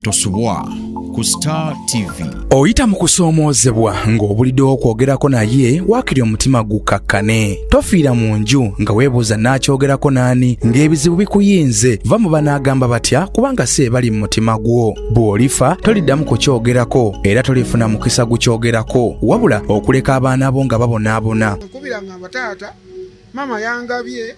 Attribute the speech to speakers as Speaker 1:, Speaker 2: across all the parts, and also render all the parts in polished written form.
Speaker 1: Tosubwa ku Star TV.
Speaker 2: Oyita mu kusoomoozebwa ng'obuliddewo okwogerako naye waakiri omutima gukkakkane. Tofiira mu nju nga weebuuza naakyogerako n'ani ng'ebizibu bikuyinze. Va mu banaagamba batya kubanga si ebali mu mutima gwo. Bw'olifa toliddamu kukyogerako era tolifuna mukisa gukyogerako wabula okuleka abaana bo nga babonaabona.
Speaker 3: Nkubira ngamba taata, maama yangabye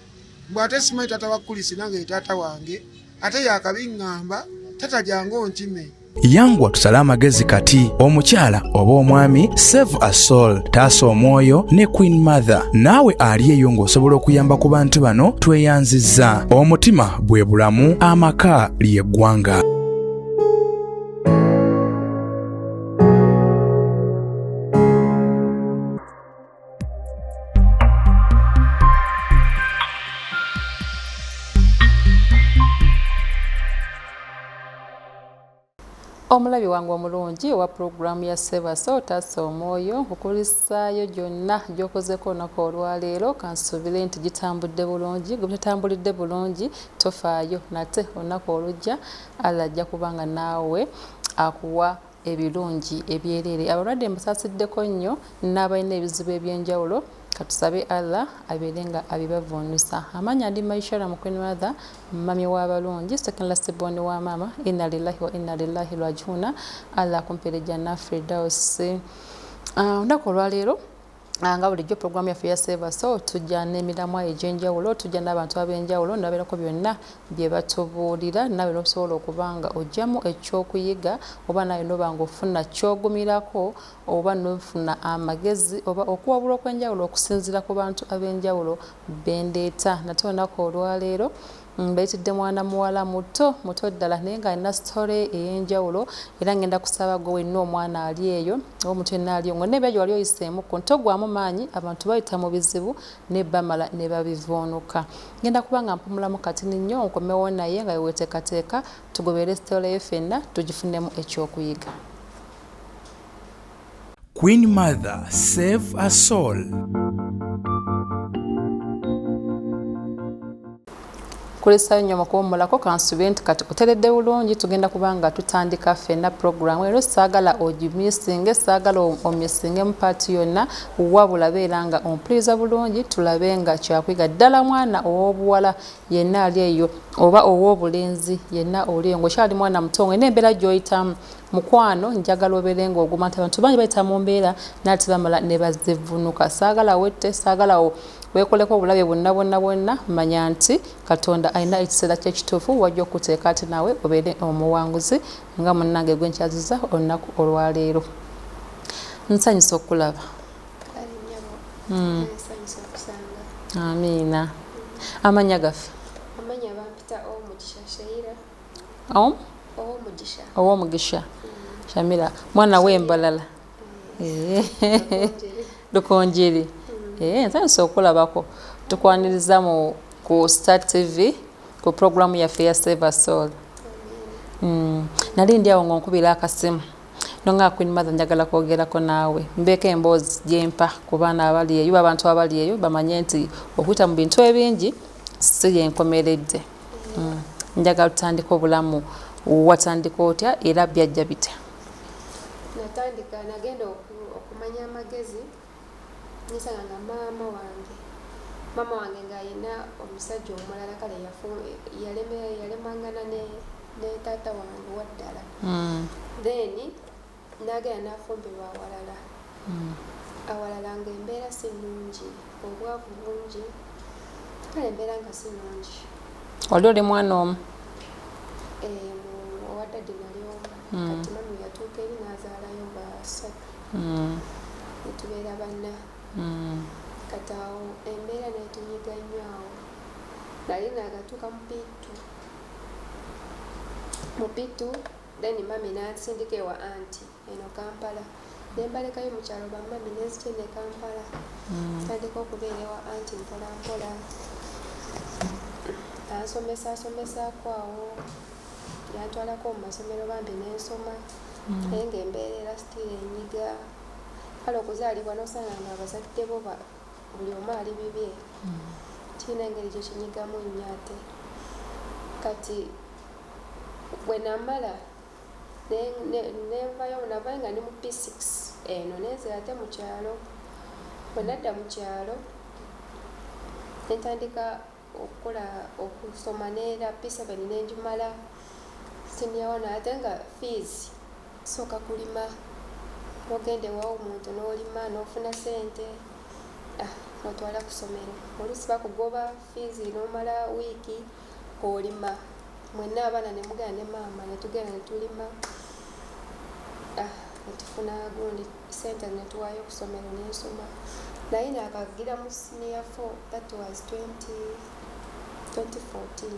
Speaker 3: mbu ate simanyi taata wa Kulisi nange ye taata wange ate yakabiŋŋamba tata jangu onkime.
Speaker 2: Yangwa tusale amagezi kati omukyala oba omwami save a soul taasa omwoyo ne Queen Mother naawe ali eyo ng'osobola okuyamba ku bantu bano tweyanzizza omutima bwe bulamu amaka ly'eggwanga.
Speaker 4: Omulabi wange omulungi owa pulogulaamu ya Save a Soul Taasa Omwoyo, nkukulisaayo gyonna gy'okozeeko olunaku olwaleero. Kansuubire nti gitambudde bulungi. Gwe bitatambulidde bulungi tofaayo, nate olunaku olujja Allah ajja kuba nga naawe akuwa ebirungi ebyereere. Abalwadde mbasaasiddeko nnyo n'abalina ebizibu eby'enjawulo, katusabe Allah abeere nga abibavuunusa. Amannya ndi Maishara mu Queen Mother, mami w'abalungi, second last born wa maama, inna lillahi wa inna lillahi rajiuna. Allah akumpeere Jannah Firdaus. Olunaku olwaleero nga bulijjo pulogulaamu yaffe ya Save a Soul tujja n'emiramwa egy'enjawulo, tujja n'abantu ab'enjawulo nabeerako byonna bye batubuulira, naawe n'osobola okuba nga ojjamu ekyokuyiga oba naawe n'oba ng'ofuna ky'ogumirako oba n'ofuna amagezi oba okuwabulwa okw'enjawulo okusinziira ku bantu ab'enjawulo bendeeta. Nate olunaku olwaleero mbayitidde mwana muwala muto muto ddala naye ng'alina sitole ey'enjawulo, era ngenda kusaba gwe wenna omwana ali eyo oba omuntu yenna ali eyo ng'olina ebya gye wali oyiseemuko ntogwamu maanyi, abantu bayita mu bizibu ne bamala ne babivuunuka. Ngenda kuba nga mpumulamu katini nnyo nkomewo naye nga weweteekateeka tugoberere sitole ye ffenna tugifunemu ekyokuyiga.
Speaker 2: Queen Mother, save a soul.
Speaker 4: Kulesayo nnyo mu kuwummulako, kansubire nti kati oteredde bulungi. Tugenda kuba nga tutandika ffenna pulogulaamu ero, saagala ogimisinge, saagala omisinge mu paati yonna, wabula beera nga ompuliriza bulungi tulabe nga kyakuyiga ddala. Mwana ow'obuwala yenna ali eyo oba ow'obulenzi yenna oli eyo ng'okyali mwana muto ng'olina embeera gy'oyitamu, mukwano njagala obeere ng'oguma nti abantu bangi bayita mu mbeera naye ate bamala ne bazivunuka. Saagala wette, saagala weekoleko obulabe bwonna bwonna bwonna. Manya nti Katonda alina ekiseera kye ekituufu wajja okuteeka ate naawe obeere omuwanguzi nga munnange gwe nkyaziza olunaku olwaleero. Nsanyusa okukulaba. Amiina. Amannya gaffe?
Speaker 5: Amannya bampita Owomugisha Sheila. Owomugisha.
Speaker 4: Owomugisha Shamira, mwana w'embalala Lukonjeri. Nsanyusa okulabako. Tukwaniriza mu ku Star TV ku pulogulaamu yaffe ya Save a Soul. Nali ndi awo ng'onkubira akasimu nonga Queen Mother, njagala kwogerako naawe mbeeko emboozi gyempa ku baana abali eyo, abantu abali eyo bamanye nti okuyita mu bintu ebingi si yenkomeredde. Njagala tutandike obulamu, watandika otya era byajja bitya?
Speaker 5: Natandika, nagenda okumanya amagezi nisanga nga maama wange ng'ayina omusajja omulala. Kale yalemangana ne taata wange waddala, then nagenda nafumbirwa awalala. Awalala nga embeera si nnungi, obwavu bungi, kale embeera nga si nnungi.
Speaker 4: Oli oli mwana omu?
Speaker 5: Owa daddy nali omu. Kati mami yatuuka eri n'azaalayo basatu, netubeera banna. Kati awo embeera netunyiga nnyo. Awo nali nagatuuka mu P2, mu P2, then mami nansindika ewa auntie eno Kampala, nembalekayo mu kyalo bamami, nenzija eno e Kampala. Tandika okubeera ewa auntie mpola mpola, ansomesa asomesaako awo, yantwalako mu masomero bambi nensoma, naye ngaembeera era still enyiga. Kale okuzaalibwa nosanga nga abazadde bo buli omu ali bibye, kirina engeri gyekinyigamu nnyo. Ate kati bwe namala Nenvayo, navayo nga ndi mu P6 eno, nenzira ate mu kyalo. Bwe nadda mu kyalo nentandika okukola, okusoma, neera P7 nenjimala, senior one, ate nga fees sooka kulima, nogenda ewawo omuntu n'olima n'ofuna sente, notwala ku ssomero. Oluusi bakugoba fees n'omala wiiki olima. Mwenna abaana ne mugenda ne maama, ne tugenda ne tulima, netufuna gundi sente netuwaayo ku ssomero, nensoma. Naye nakagira mu senior 4, that was 2014.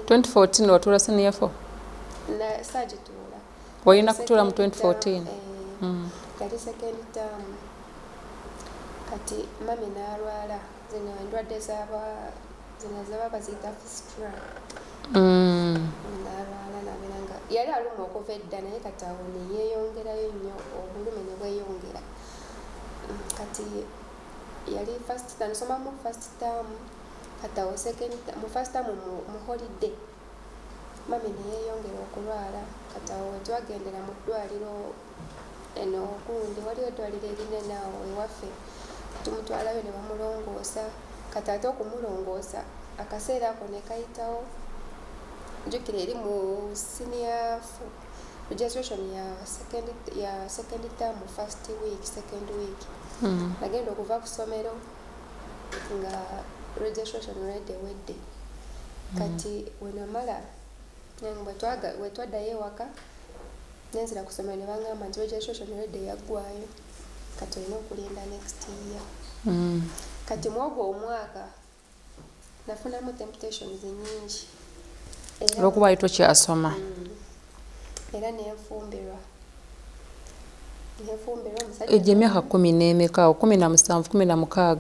Speaker 4: 2014 watuula senior 4?
Speaker 5: Saagituula.
Speaker 4: Walina kutuula mu 2014?
Speaker 5: Yali second term. Kati mami n'alwala zino endwadde zaba zino zaba baziyita fistula. N'alwala, nabeera nga yali aluma okuva edda, naye kati awo neyeeyongerayo nnyo, obulumi ne bweyongera. Kati yali first term, nsomamu first term. Kati awo second, mu first term, mu holiday, mami neyeeyongera okulwala. Kati awo wetwagendera mu ddwaliro eno gundi, waliwo eddwaliro erinene awo ewaffe, tumutwalayo ne bamulongoosa. Kati ate okumulongoosa akaseera ako ne kayitawo. Jjukira eri mu senior registration ya second term, first week, second week. Nagenda okuva ku ssomero nga registration already ewedde. Kati wenamala, bwe twaddayo ewaka, nenzira ku ssomero ne baŋŋamba nti registration already yaggwayo, kati olina okulinda next year. Kati mwogwo omwaka nafunamu temptations nyingi.
Speaker 4: Olwokuba ali tokyasoma.
Speaker 5: Era nenfumbirwa nenfumbirwa omusajja.
Speaker 4: Egyo emyaka kumi n'emeka awo? 17, 16?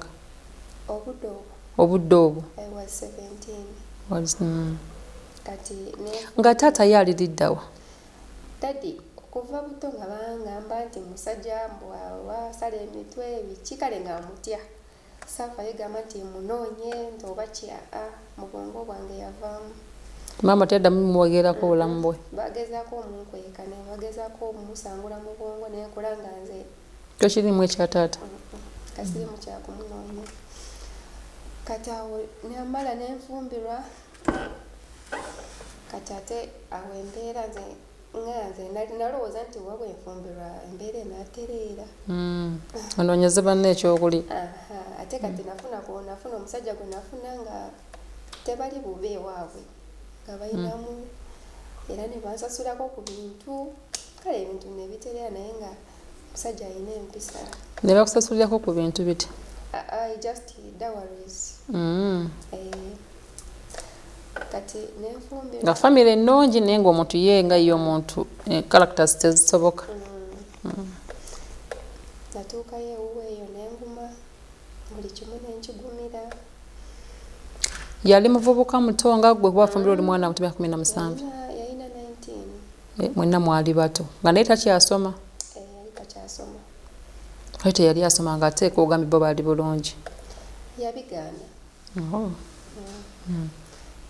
Speaker 5: Obudde obwo.
Speaker 4: Obudde obwo.
Speaker 5: I was 17. Kati
Speaker 4: Nga taata ye aliriddawa?
Speaker 5: Daddy okuva buto nga bangamba nti musajja mbwasala emitwe biki, kale nga mutya. Saafa yegamba nti munoonye nti oba ki, aa, mu bwongo bwange yavaamu.
Speaker 4: Maama teyaddamu mumwogerako obulamu bwe?
Speaker 5: Bagezaako omunkweka, ne bagezaako omusangula mu bwongo, naye nkola nga nze
Speaker 4: Tokirimu ekya taata?
Speaker 5: Kasirimu kyakumunoonya. Kati awo namala nenfumbirwa. Kati ate awo embeera, nze nga nze nalowooza nti oba bwenfumbirwa embeera enaatereera.
Speaker 4: Onoonyeze banne ekyokulya.
Speaker 5: Aha, ate kati nafuna omusajja gwe nafuna nga tebali bubi ewaabwe, nga balinamu, era ne bansasulako ku bintu, kale ebintu ne bitereera, naye nga omusajja alina empisa.
Speaker 4: Ne bakusasulirako ku bintu biti?
Speaker 5: I just dowries. Eh, kati nenfumbirwa.
Speaker 4: Nga famire ennungi, naye ng'omuntu ye nga ye omuntu, characters tezisoboka.
Speaker 5: Natuukayo ewuwe eyo nenguma buli kimu, nenkigumira.
Speaker 4: Yali muvubuka muto nga ggwe? Kuba wafumbirwa oli mwana muto, myaka 17.
Speaker 5: Yalina 19.
Speaker 4: Eh, mwenna mwali bato, nga naye takyasoma?
Speaker 5: Eh, yali takyasoma.
Speaker 4: Ate teyali asoma nga ateeka ogambye bo baali bulungi?
Speaker 5: Yabigaana.
Speaker 4: Oh.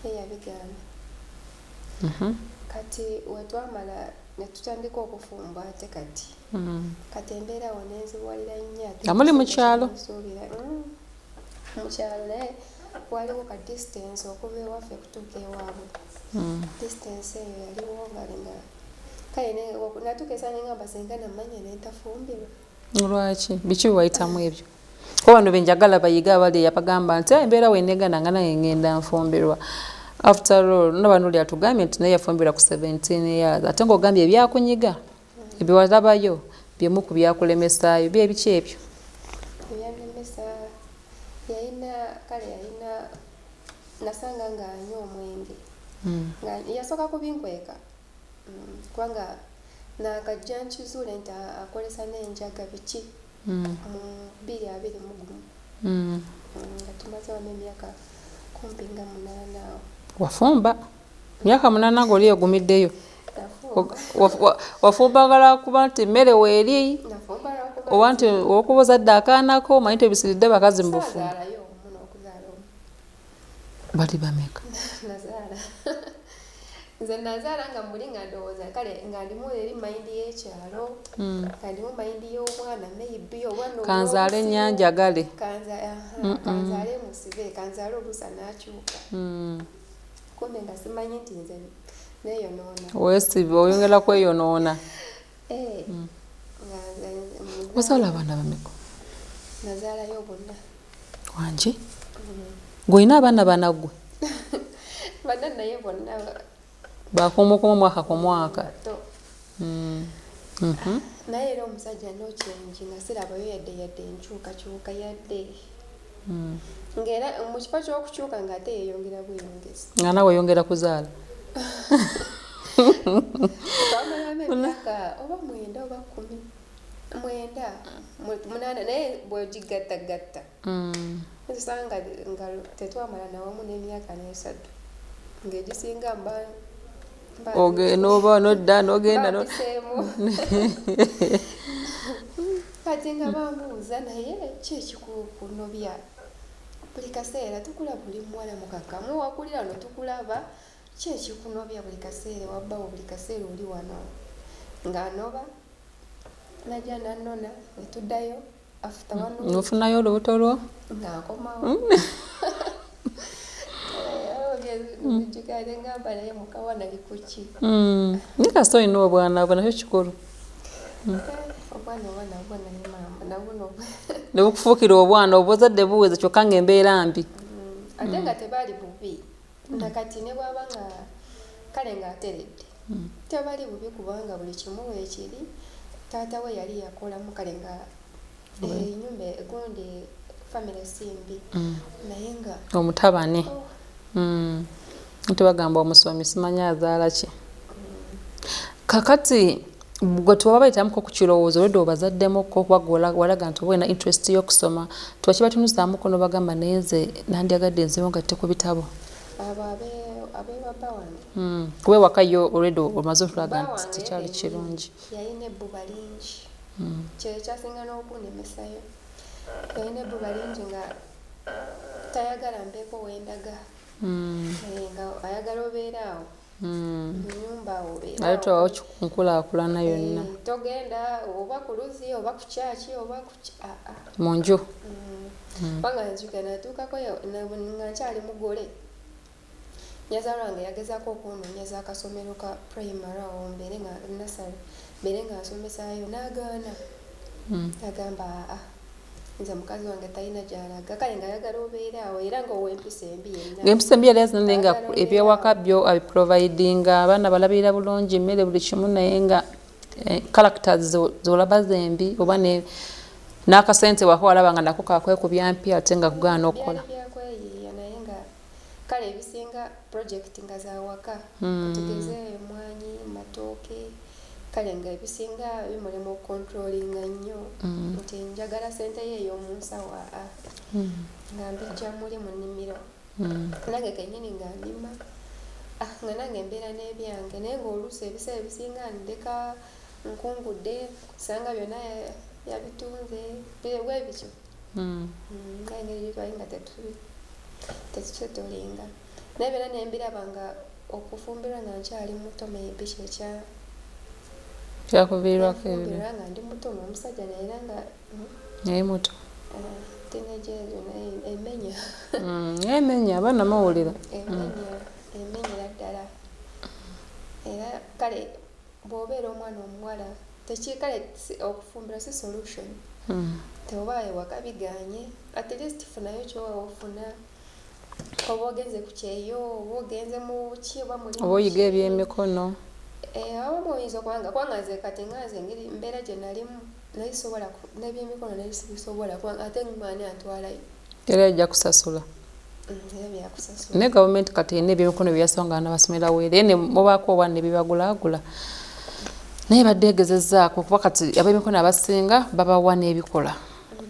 Speaker 5: Ye yabigaana. Kati wetwamala ne tutandika okufumba, ate kati kati embeera awo nenzibuwalira nnyo ate.
Speaker 4: Nga muli mu kyalo?
Speaker 5: Nsuubira mu kyalo, naye waliwo ka distance okuva ewaffe kutuuka ewaabwe. Distance eyo yaliwo nga nga kale natuuka esaa nengamba senga namanya nentafumbirwa.
Speaker 4: Lwaki? Biki bye wayitamu ebyo? Ko bano benjagala bayiga abali abagamba nti, "Ah, embeera wenegana nga naye ngenda nfumbirwa." After all, nabano oli atugambye nti naye yafumbirwa ku 17 years, ate ng'ogambye ebyakunyiga ebyewalabayo byemu ku byakulemesaayo byebiki ebyo?
Speaker 5: Ebyannemesa, yalina, kale yalina, nasanga nga anywa omwenge. Nga yasooka kubinkweka. Kubanga nakajja nkizuule nti akolesa n'enjaga biki mu 2021. Nga tumaze wano emyaka kumpi nga 8 awo.
Speaker 4: Wafumba myaka 8 ng'oli egumiddeyo?
Speaker 5: Nafumba.
Speaker 4: Wafumba lwakuba nti emmere weeri?
Speaker 5: Nafumba lwakuba
Speaker 4: Oba nti olwokuba ozadde akaanako, omanyi nti ebisiridde bakazi mu bufumbo?
Speaker 5: Saagaalayo omu n'okuzaala omu.
Speaker 4: Bali bameka?
Speaker 5: Nazaala. Nze nazaala nga muli nga ndowooza kale nga ndimu eri mayindi y'ekyalo, nga ndimu mayindi y'obwana, maybe obwana.
Speaker 4: Kanzaale nnyanjagale.
Speaker 5: Kanzaale musibe, kanzaale oluusa n'akyuka. Kumbe nga simanyi nti nze neeyonoona.
Speaker 4: Weesibe, oyongera kweyonoona.
Speaker 5: Eh, nga
Speaker 4: Wazaala abaana bameka?
Speaker 5: Nazaalayo bonna.
Speaker 4: Wangi, ng'olina abaana bana ggwe?
Speaker 5: Bana, naye bonna
Speaker 4: bakumukumu, mwaka ku mwaka.
Speaker 5: Bato. Naye era omusajja no change, nga sirabayo yadde enkyukakyuka yadde, ng'era mu kifo ky'okukyuka ng'ate yeeyongera bweyongezi.
Speaker 4: Nga nawe oyongera kuzaala.
Speaker 5: Twamalamu emyaka oba 9 oba 10, 9, 8, naye bw'ogigattagatta osanga nga tetwamala nawamu n'emyaka n'esatu, ng'egisinga mba
Speaker 4: Noba nodda nogenda
Speaker 5: mbiseemu. Kati nga bambuuza, naye ki ekikukunobya buli kaseera? Tukulaba oli muwala mukakamu, wakulira wano, tukulaba, ki ekikunobya buli kaseera wabbawo, buli kaseera oli wano? Ng'anoba, najja nannona netuddayo after one week.
Speaker 4: Nofunayo olubuto lwo.
Speaker 5: Nga nkomawo. Nzijukira ngamba, naye mukawa nali kuki?
Speaker 4: Naye kasita olina obwana bwe, nakyo kikulu.
Speaker 5: Obwana oba nabwo, naye maama nabwo
Speaker 4: Ne bukufuukira obwana, obuzadde buweze, kyokka ng'embeera mbi.
Speaker 5: Ate nga tebaali bubi nakati, ne bwaba nga kale ng'ateredde, tebali bubi, kubanga buli kimu weekiri. Taata we yali yakolamu, kale nga enyumba gundi, family si mbi, naye nga
Speaker 4: omutabani.
Speaker 5: Oh.
Speaker 4: Nti bagamba omusomi simanyi azaala ki. Kakati gwe tuba bayitamuko ku kirowoozo, olwedde obazaddemukko, kuba gwe walaga nti oba olina interest y'okusoma, tubakibatunuzaamuko nobagamba, naye nze nandyagadde nzeyo ngatte ku bitabo?
Speaker 5: Abo abewabba wange.
Speaker 4: Kuba ewaka yo olwedde omaze otulaga
Speaker 5: Bba
Speaker 4: nti
Speaker 5: wange
Speaker 4: tekyali
Speaker 5: yennyini
Speaker 4: kirungi.
Speaker 5: Yalina ebbuba lingi, kyekyasinga n'okunnemesayo. Yalina ebbuba lingi nga tayagala mbeeko wendaga. Eh, nga ayagala obeera awo mu nyumba awo, obeere
Speaker 4: ate
Speaker 5: awo.
Speaker 4: twawo nkulaakulana yonna.
Speaker 5: Eh, togenda oba ku luzzi oba ku kyaki oba ku aa.
Speaker 4: Mu nju.
Speaker 5: Kubanga nzijukira natuukako nga nkyali mugole, nyazaala wange yagezaako okunoonyeza akasomero ka primary awo mbeere nga nursery, mbeere nga nsomesaayo, n'agaana. Agamba, aa, nze mukazi wange talina gy'alaga. Kale ng'ayagala obeere awo, era ng'ow'empisa embi yenna.
Speaker 4: Ng'empisa embi yali azina, naye nga
Speaker 5: Ayagala obeere
Speaker 4: ebyewaka
Speaker 5: awo.
Speaker 4: Byo abiprovidinga, abaana balabirira bulungi, emmere, buli kimu, naye nga characters zolaba zembi, oba ne n'akasente waka walaba nga nako kakwekubya mpi, ate nga kugaana okukola.
Speaker 5: Byali byakweyiiya, naye nga kale ebisinga project nga zawaka, tugeze emwanyi, matooke, kale nga ebisinga bimulema okucontrollinga nnyo nti njagala sente ye ey'omunsawo, aa, nga mbijja muli mu nnimiro. Nange kennyini nga ndima, ah, nga nange mbeera n'ebyange, naye ng'oluusi ebiseera ebisinga ndeka nkungudde, sanga byonna yabitunze bwe bityo. Nga engeri gyetwali nga tetusettlinga, naye byonna nembiraba nga okufumbirwa nga nkyali muto maybe kyekya
Speaker 4: Kyakuviirwako ebyo.
Speaker 5: Nafumbirwa nga ndi muto n'omusajja, naye era nga
Speaker 4: naye muto.
Speaker 5: Teenage ezo naye emenya.
Speaker 4: Emenya, abaana mawulira.
Speaker 5: Emenya, emenyera ddala. Era kale bw'obeera omwana omuwala, kale okufumbirwa si solution. Teoba ewaka biganye, at least funayo kyoba ofuna, oba ogenze ku kyeyo, oba ogenze mu ki, oba mulimu
Speaker 4: oba oyiga
Speaker 5: ki.
Speaker 4: Ebyemikono.
Speaker 5: Eh, abamu oyinza okubanga, kubanga nze kati nga nze engeri mbeera gye nalimu, nali sobola n'ebyemikono nali sibisobola, kubanga ate ng'ani antwalayo?
Speaker 4: Era ajja kusasula.
Speaker 5: Era byakusasula.
Speaker 4: Naye gavumenti kati erina ebyemikono byeyasaba nga abaana basomera weere, ne mubaako oba ne bibagulaagula, naye badde egezezzaako, kuba kati ab'emikono abasinga babawa n'ebikola.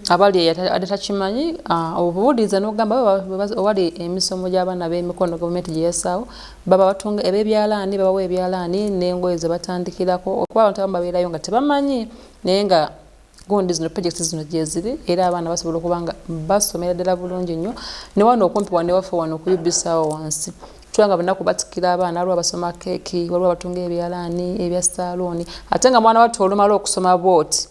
Speaker 4: Abali adde takimanyi, obuwuliriza n'ogamba owali emisomo gy'abaana b'emikono gavumenti gye yassaawo, baba batunga eb'ebyalaani, babawa ebyalaani n'engoye ze batandikirako, okuba abantu abamu babeerayo nga tebamanyi, naye nga gundi zino, projects zino gyeziri, era abaana basobola okuba nga basomera ddala bulungi nnyo. Ne wano okumpi wano ewaffe wano ku UBC awo wansi. Tulanga bunaku batikira abaana, waliwo abasoma keeki, waliwo abatunga ebyalaani ebya saaluuni, ate nga mwana wattu olumala okusoma bwoti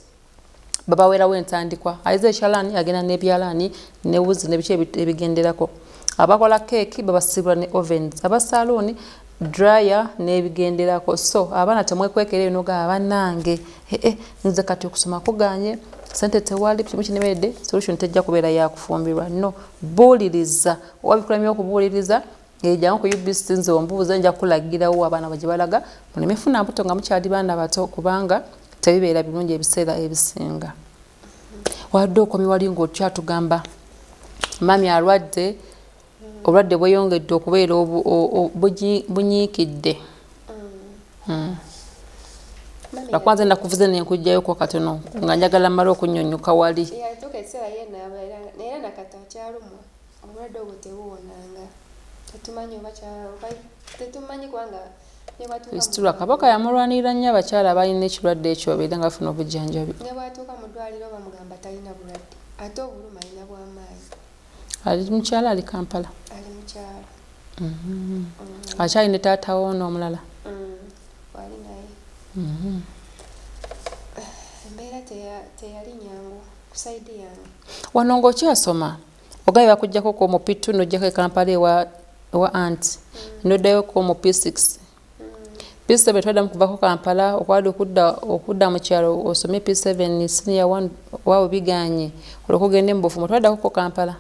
Speaker 4: babaweerawo entandikwa. Ayize ekyalaani agenda n'ebyalaani ne wuzi ne biki ebigenderako. Abakola keeki babasiibula ne ovens, aba saaluuni dryer n'ebigenderako. So abaana temwekwekera eyo nogamba bannange nze kati okusoma kuganye, sente tewali, kimu kinemeredde. Solution tejja kubeera yakufumbirwa, no buuliriza oba bikulamye okubuuliriza. Jangu ku UBC, nze ombuuza, nja kukulagirawo abaana bwe gye balaga muleme funa mbuto nga mukyali baana bato, kubanga tebibeera birungi ebiseera ebisinga. Wadde okomye wali ng'okyatugamba mami alwadde, obulwadde bweyongedde okubeera bunyiikidde. Lwakwanza nakuvuze nenkuggyayoko katono nga njagala mmale okunnyonnyoka wali.
Speaker 5: Yatuuka ekiseera ye naaba era nakati akyalumwa obulwadde obwo tebuwonanga, tetumanyi oba tetumanyi kubanga ne bw'atuuka mu
Speaker 4: Situlwa kabaka yamulwanirira nnyo abakyala abalina ekirwadde ekyo babeere nga bafuna obujjanjabi.
Speaker 5: Ne bw'atuuka mu ddwaliro bamugamba talina bulwadde, ate obulumi alina bw'amaanyi.
Speaker 4: Ali mukyalo, ali Kampala?
Speaker 5: Ali mukyalo.
Speaker 4: Akyali ne taata wo n'omulala?
Speaker 5: Wali naye. Embeera teyali nyangu ku side yange.
Speaker 4: Wano ng'okyasoma ogambye bakuggyako ko mu P2 n'ojjako e Kampala ewa anti, n'oddayo ko mu P6, P7 twaddamu kuvako Kampala okwali okudda mu kyalo osome P7 senior 1 waawe biganye olwoka ogende mu bufumbo. Twaddako ko Kampala?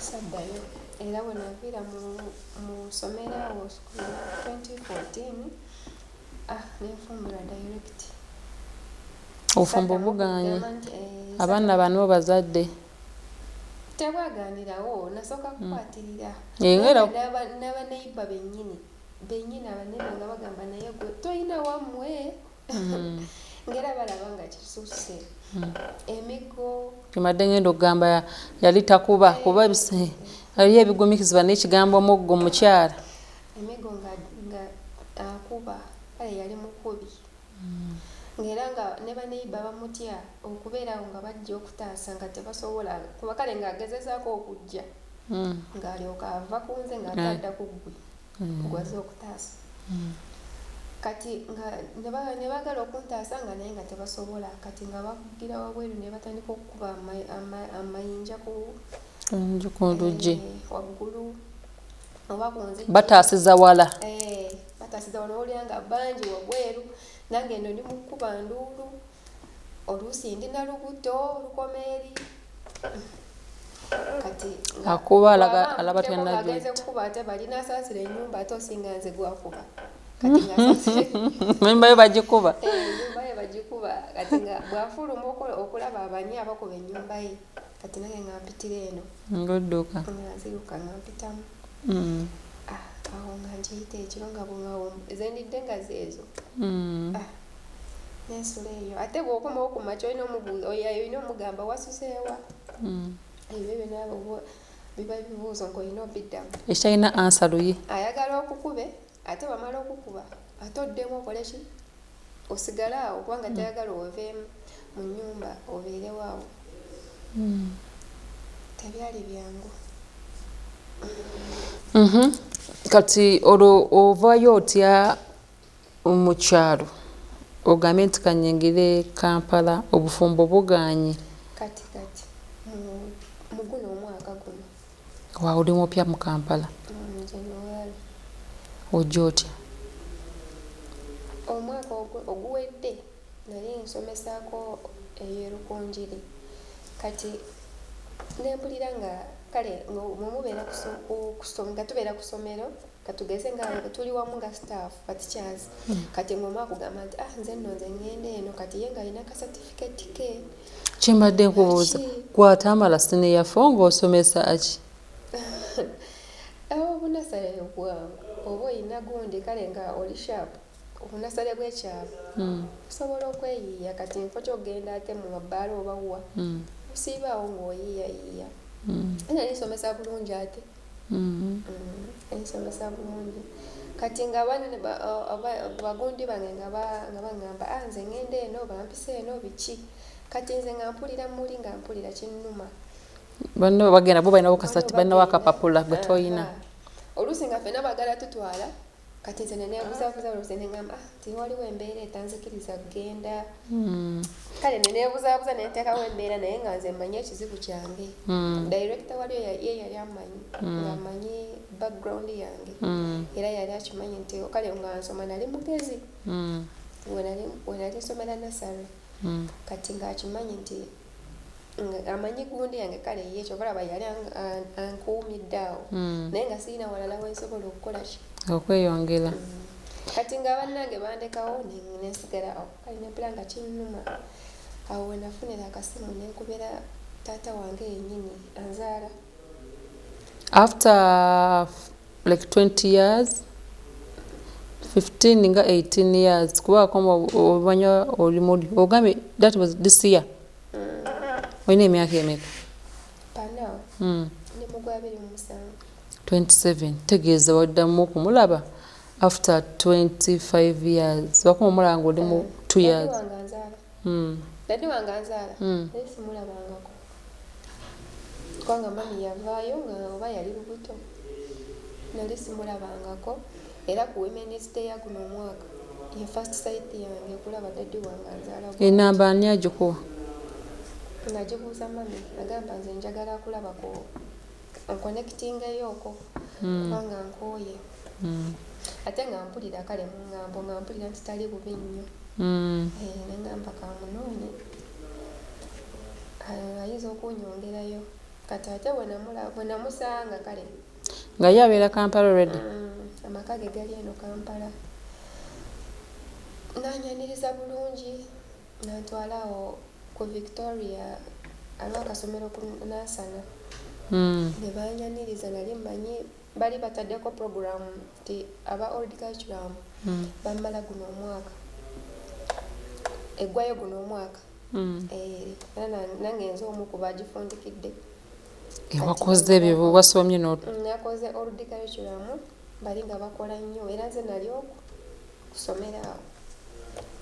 Speaker 5: Saddayo, era bwe naviira mu ssomero awo 2014, nenfumbirwa direct.
Speaker 4: Obufumbo buganye, abaana bano bazadde?
Speaker 5: Tebwaganirawo, nasooka kukwatirira n'abaneiba bennyini bennyini, abaneiba nga bagamba naye gwe toyina wammwe, ngera balaba nga kisusse emiggo.
Speaker 4: Kimadde ngenda okugamba yali takuba, kuba eriyo ebigumikizibwa n'ekigambo omuggo mukyala.
Speaker 5: Emiggo nga akuba, kale yali mukubi, ng'era nga ne baneiba bamutya okubeerawo nga bajja okutaasa nga tebasobola kuba, kale ng'agezezaako okujja ng'alyoka ava ku nze ng'atadda ku ggwe gwaze okutaasa. Kati nga ne baagala okuntaasa nga naye nga tebasobola, kati nga bakugira wabweru ne batandika okukuba amayinja ku
Speaker 4: luggi
Speaker 5: waggulu oba ku nzigi.
Speaker 4: Bataasiza wala.
Speaker 5: Bataasiza wala, owulira nga bangi wabweru, nange eno ndi mu kkuba nduulu, oluusi ndi na lubuto lukoma eri. Kati
Speaker 4: akuba alaba
Speaker 5: agenze kukuba ate bali nasaasira ennyumba, ate osinga nze gwakuba.
Speaker 4: Nyumba yo bagikuba.
Speaker 5: Ennyumba ye bagikuba. Kati nga bwafuluma okulaba abani abakuba ennyumba ye, kati nange nga mpitira eno.
Speaker 4: Ng'odduka.
Speaker 5: Nga nziruka nga mpitamu. Awo nga nkiyita ekiro nga zendidde nga zeezo nensula eyo. Ate bw'okomawo ku makya olina omugamba wasuseewa, ebyo byonna biba bibuuzo ng'olina obiddamu.
Speaker 4: Ekitalina ansa luyi.
Speaker 5: Ayagala okukube, ate bamala okukuba ate oddemu okole ki, osigale awo, kubanga tayagala oveemu mu nnyumba obeerewo awo. Tebyali byangu.
Speaker 4: Kati olwo ovaayo otya mu kyalo ogambe nti kanyingire Kampala, obufumbo buganye?
Speaker 5: Kati mu guno omwaka guno.
Speaker 4: Wa oli mupya mu Kampala?
Speaker 5: January.
Speaker 4: Ojja otya?
Speaker 5: Omwaka oguwedde nali nsomesaako eyo Rukungiri, kati nempulira nga kale mwemubeera nga tubeera ku ssomero, katugeze nga tuli wamu nga staff ba teachers, kati ng'omu akugamba nti nze nno nze ŋŋenda eno, kati ye ng'alina ka certificate ke.
Speaker 4: Kyembadde nkubuuza, gwatamala senior four ng'osomesa ki?
Speaker 5: Obunasale bwangu oba oyina gundi, kale nga oli sharp, obunasale bw'ekyalo osobola okweyiiya. Kati nfo kyogenda ate mu mabaala oba wa, osiibaawo ng'oyiiyayiiya. Era nsomesa bulungi, ate nsomesa bulungi. Kati nga bagundi bange nga baŋŋamba nze ŋŋenda eno, bampisa eno biki, kati nze nga mpulira muli nga mpulira kinnuma.
Speaker 4: Banno bagenda bo balinawo kasati, balinawo akapapula gwe toyina.
Speaker 5: Oluusi nga ffenna baagala tutwala, kati nze neneebuzabuza, oluusi neŋŋamba, ah, ti waliwo embeera etanzikiriza kugenda. Kale neneebuzaabuza nenteekawo embeera, naye nga nze mmanyi ekizibu kyange. Director waliyo ye yali amanyi, ng'amanyi background yange, era yali akimanyi nti kale nga nsoma nali mugezi. We nali nsomera nursery. Kati ng'akimanyi nti amanyi gundi yange. Kale ye kyova olaba yali ankuumidde awo, naye nga sirina walala wensobola okukola ki.
Speaker 4: Okweyongera.
Speaker 5: Kati nga bannange bandekawo, nensigala awo. Kale nempula nga kinnuma. Awo wenafunira akasimu nenkubira taata wange yennyini anzaala.
Speaker 4: After like 20 years, 15 nga 18 years, kuba koma omanya oli muli ogambye that was this year. Olina emyaka emeka?
Speaker 5: Panawo ndi mu gwa 27.
Speaker 4: 27, tegeeza waddamu okumulaba after 25 years. Wakoma omulaba nga oli mu 2 years.
Speaker 5: Daddy wange anzaala. Daddy wange anzaala, naye simulabangako, kubanga mami yavaayo nga oba yali lubuto, nali simulabangako. Era ku Women's Day ya guno omwaka ye first sight yange okulaba daddy wange anzaala bw'ati.
Speaker 4: Enamba ani agikuwa?
Speaker 5: Nagibuuza mami, nagamba nze njagala kulaba ku nconnectingayo okwo, kubanga nkooye. Ate nga mpulira kale mu ŋŋambo nga mpulira nti tali bubi nnyo. Eh, neŋŋamba kamunoonye. Ah, ayinza okunyongerayo. Kati ate bwe namusanga kale.
Speaker 4: Nga ye abeera Kampala already?
Speaker 5: Amaka ge gali eno Kampala. Nanyaniriza bulungi, nantwala awo ku Victoria, aliwo akasomero ku Nansana. Ne banyaniriza. Nali mmanyi bali bataddeko program nti aba old curriculum bamala guno omwaka, eggwayo guno omwaka. Eh, era nange nze omu ku bagifundikidde.
Speaker 4: Wakoze ebyo, wasomye no?
Speaker 5: Nakoze old curriculum, bali nga bakola nnyo, era nze nali oku kusomera awo,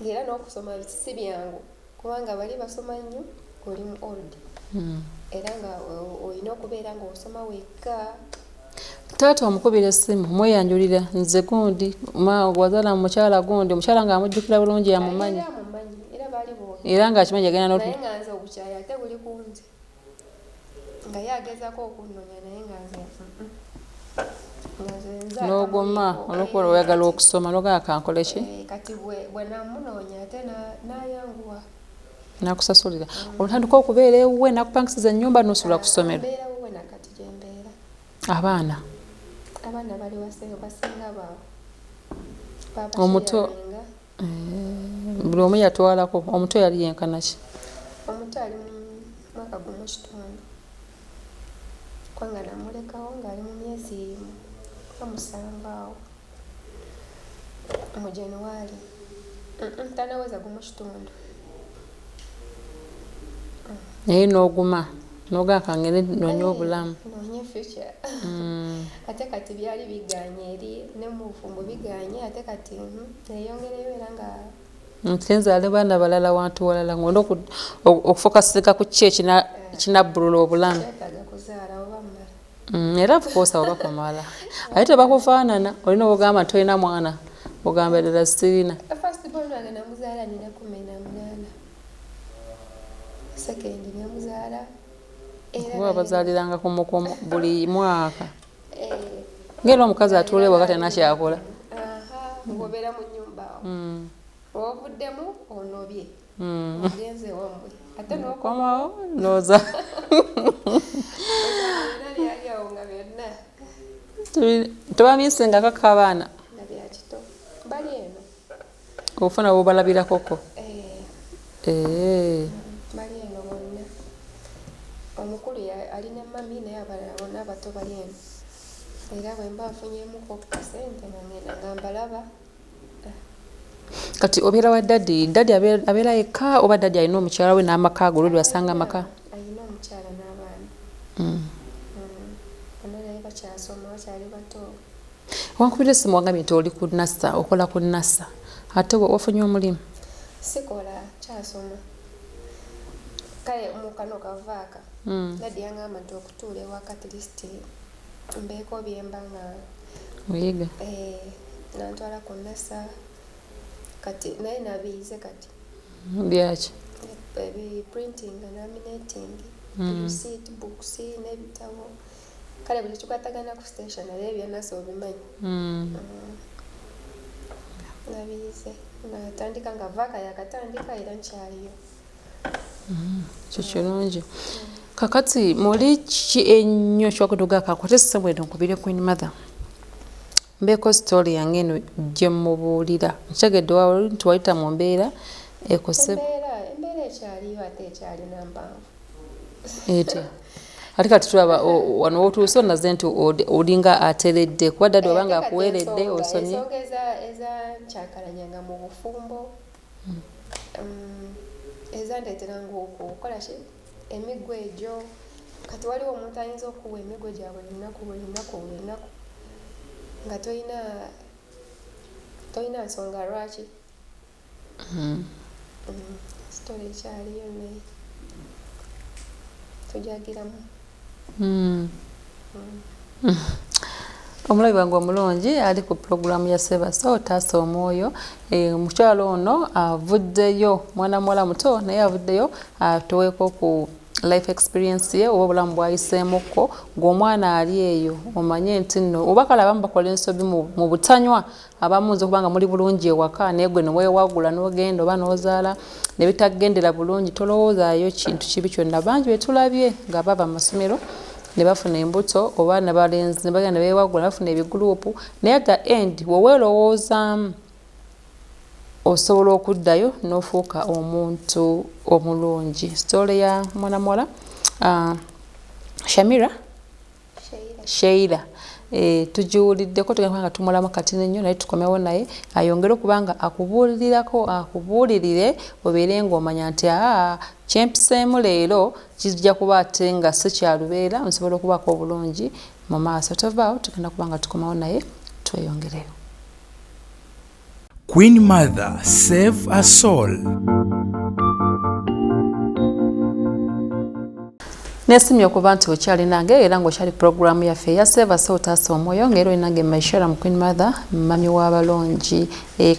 Speaker 5: ng'era n'okusoma si byangu, kubanga bali basoma nnyo ng'oli mu old, era nga olina okubeera ng'osoma wekka.
Speaker 4: Taata omukubira essimu, mweyanjulira, nze gundi, wazaala mu mukyala gundi, omukyala ng'amujjukira bulungi, amumanyi?
Speaker 5: Era amumanyi, era baali boogera.
Speaker 4: Era ng'akimanyi agenda
Speaker 5: Naye nga nze obukyayi ate buli ku nze, nga ye agezaako okunnonya, naye nga nze nga nze
Speaker 4: N'oguma
Speaker 5: akamuliiko.
Speaker 4: olwokuba
Speaker 5: Eh,
Speaker 4: oyagala okusoma, n'ogamba kankole ki.
Speaker 5: Eh, kati bwe namunoonya ate n'ayanguwa.
Speaker 4: Nakusasulira otandika okubeera ewuwe, nakupangisiza ennyumba, n'osula ku ssomero?
Speaker 5: Mbeera wuwe, nakati gye mbeera.
Speaker 4: Abaana?
Speaker 5: Abaana bali wasenga, basinga baabwe.
Speaker 4: Omuto?
Speaker 5: Babasharinga.
Speaker 4: Buli omu yatwalako. Omuto yali yenkana ki?
Speaker 5: Omuto ali mu mwaka 1.5, kubanga namulekawo ng'ali mu myezi nga 7 awo mu January. Tanaweza 1.5.
Speaker 4: Naye n'oguma n'ogamba kangende noonye obulamu.
Speaker 5: Noonye future. Ate kati byali biganye eri ne mu bufumbo biganye, ate kati neyongereyo era nga
Speaker 4: Nti nzaale baana balala wantu walala, ng'olina okufocusika ku ki ekinabbulula obulamu.
Speaker 5: Kyetaaga kuzaala oba mmala.
Speaker 4: Era of course abo bakumala, ate tebakufaanana. Olina obugamba nti tolina mwana, ogamba ddala sirina.
Speaker 5: First born wange namuzaala nina 18, second nemuzaala era
Speaker 4: Kuba bazaaliranga kumukumu buli mwaka.
Speaker 5: Eh,
Speaker 4: Ng'era omukazi atuula ewaka talina kyakola.
Speaker 5: Aha, ng'obeera mu nnyumba awo, ovuddemu onobye, ogenze wammwe, ate
Speaker 4: Komawo nooza.
Speaker 5: Byonna byali awo nga byonna
Speaker 4: Tebamisingako abaana?
Speaker 5: Nga bya kito, bali eno.
Speaker 4: Ofuna bobalabirako.
Speaker 5: Eh,
Speaker 4: Eh.
Speaker 5: bali eno bonna. Omukulu ali ne mami, naye abalala bonna abato bali eno, era bwe mba nfunyemuko ku kasente nga ngenda nga mbalaba.
Speaker 4: Kati obeera wa daddy. Daddy abeera yekka oba daddy alina omukyala we n'amaka ge olwedi wasanga amaka?
Speaker 5: Alina omukyala n'abaana. Bonna naye bakyasoma, bakyali bato.
Speaker 4: Wankubira essimu wagambye nti oli ku NASA, okola ku NASA, ate wafunye omulimu?
Speaker 5: Sikola, kyasoma. Kale mu kano kavaaka, daddy yangamba nti okutuula ewaka, at least mbeeko byemba nga
Speaker 4: Oyiga.
Speaker 5: Eh, nantwala ku nasa kati naye nabiyize kati.
Speaker 4: Byaki?
Speaker 5: Ebi printing, laminating, receipt books n'ebitabo, kale buli kikwatagana ku stationery ebya nasa obimanyi. Nabiyize, natandika nga vaaka yakatandika era nkyaliyo.
Speaker 4: Kyo kirungi. Kakati muli kiki ennyo kyokutuga kakwate essimu eno nkubire Queen Mother, mbeeko story yange eno gye mubuulira? Nkitegedde wa nti wayita mu mbeera ekose.
Speaker 5: Embeera ekyaliyo, ate ekyalina mpanvu.
Speaker 4: Etya? Ate kati tulaba wano wotuuse onaze nti olinga ateredde, kuba daddy obanga
Speaker 5: Ate kati
Speaker 4: akuweeredde osomye.
Speaker 5: Ensonga ezancakalanyanga mu bufumbo, ezandeeteranga okukola ki, emiggo egyo. Kati waliwo omuntu ayinza okuwa emiggo gya buli lunaku, buli lunaku, buli lunaku, nga tolina nsonga lwaki. Story ekyaliyo naye tujagiramu.
Speaker 4: Omulabi wange omulungi ali ku pulogulaamu ya Sebasa Otaasa Omwoyo, omukyalo ono avuddeyo, mwana muwala muto naye avuddeyo atuweeko ku life experience ye oba obulamu bw'ayiseemukko. Ng'omwana ali eyo, omanye nti nno oba kale abamu bakola ensobi mu butanywa, abamu nza okuba nga muli bulungi ewaka naye gwe neweewagula n'ogenda oba n'ozaala ne bitagendera bulungi, tolowoozaayo kintu kibi kyonna. Bangi be tulabye nga bava mu masomero ne bafuna embuto oba nabalenzi ne bagenda ne beewagula ne bafuna ebiguluupu, naye at the end weweerowoozaamu osobola okuddayo n'ofuuka omuntu omulungi. Story ya mwana muwala Shamira.
Speaker 5: Sheila.
Speaker 4: Sheila, tugiwuliddeko, tugenda kuba nga tumulamu katini nnyo naye tukomewo naye ayongere okuba nga akubuulirirako, akubuulirire obeere ng'omanya nti aa kyempiseemu leero kijja kuba ate nga si kyalubeera, nsobola okubaako obulungi mu maaso. Tovaawo, tugenda kuba nga tukomawo naye tweyongereyo.
Speaker 2: Queen Mother, save a soul.
Speaker 4: Nesimye okuba nti okyali nange era ng'okyali pulogulaamu yaffe eya Seva So Otaasa Omwoyo, ng'era oli nange Maishara mu Queen Mother, mami w'abalongi.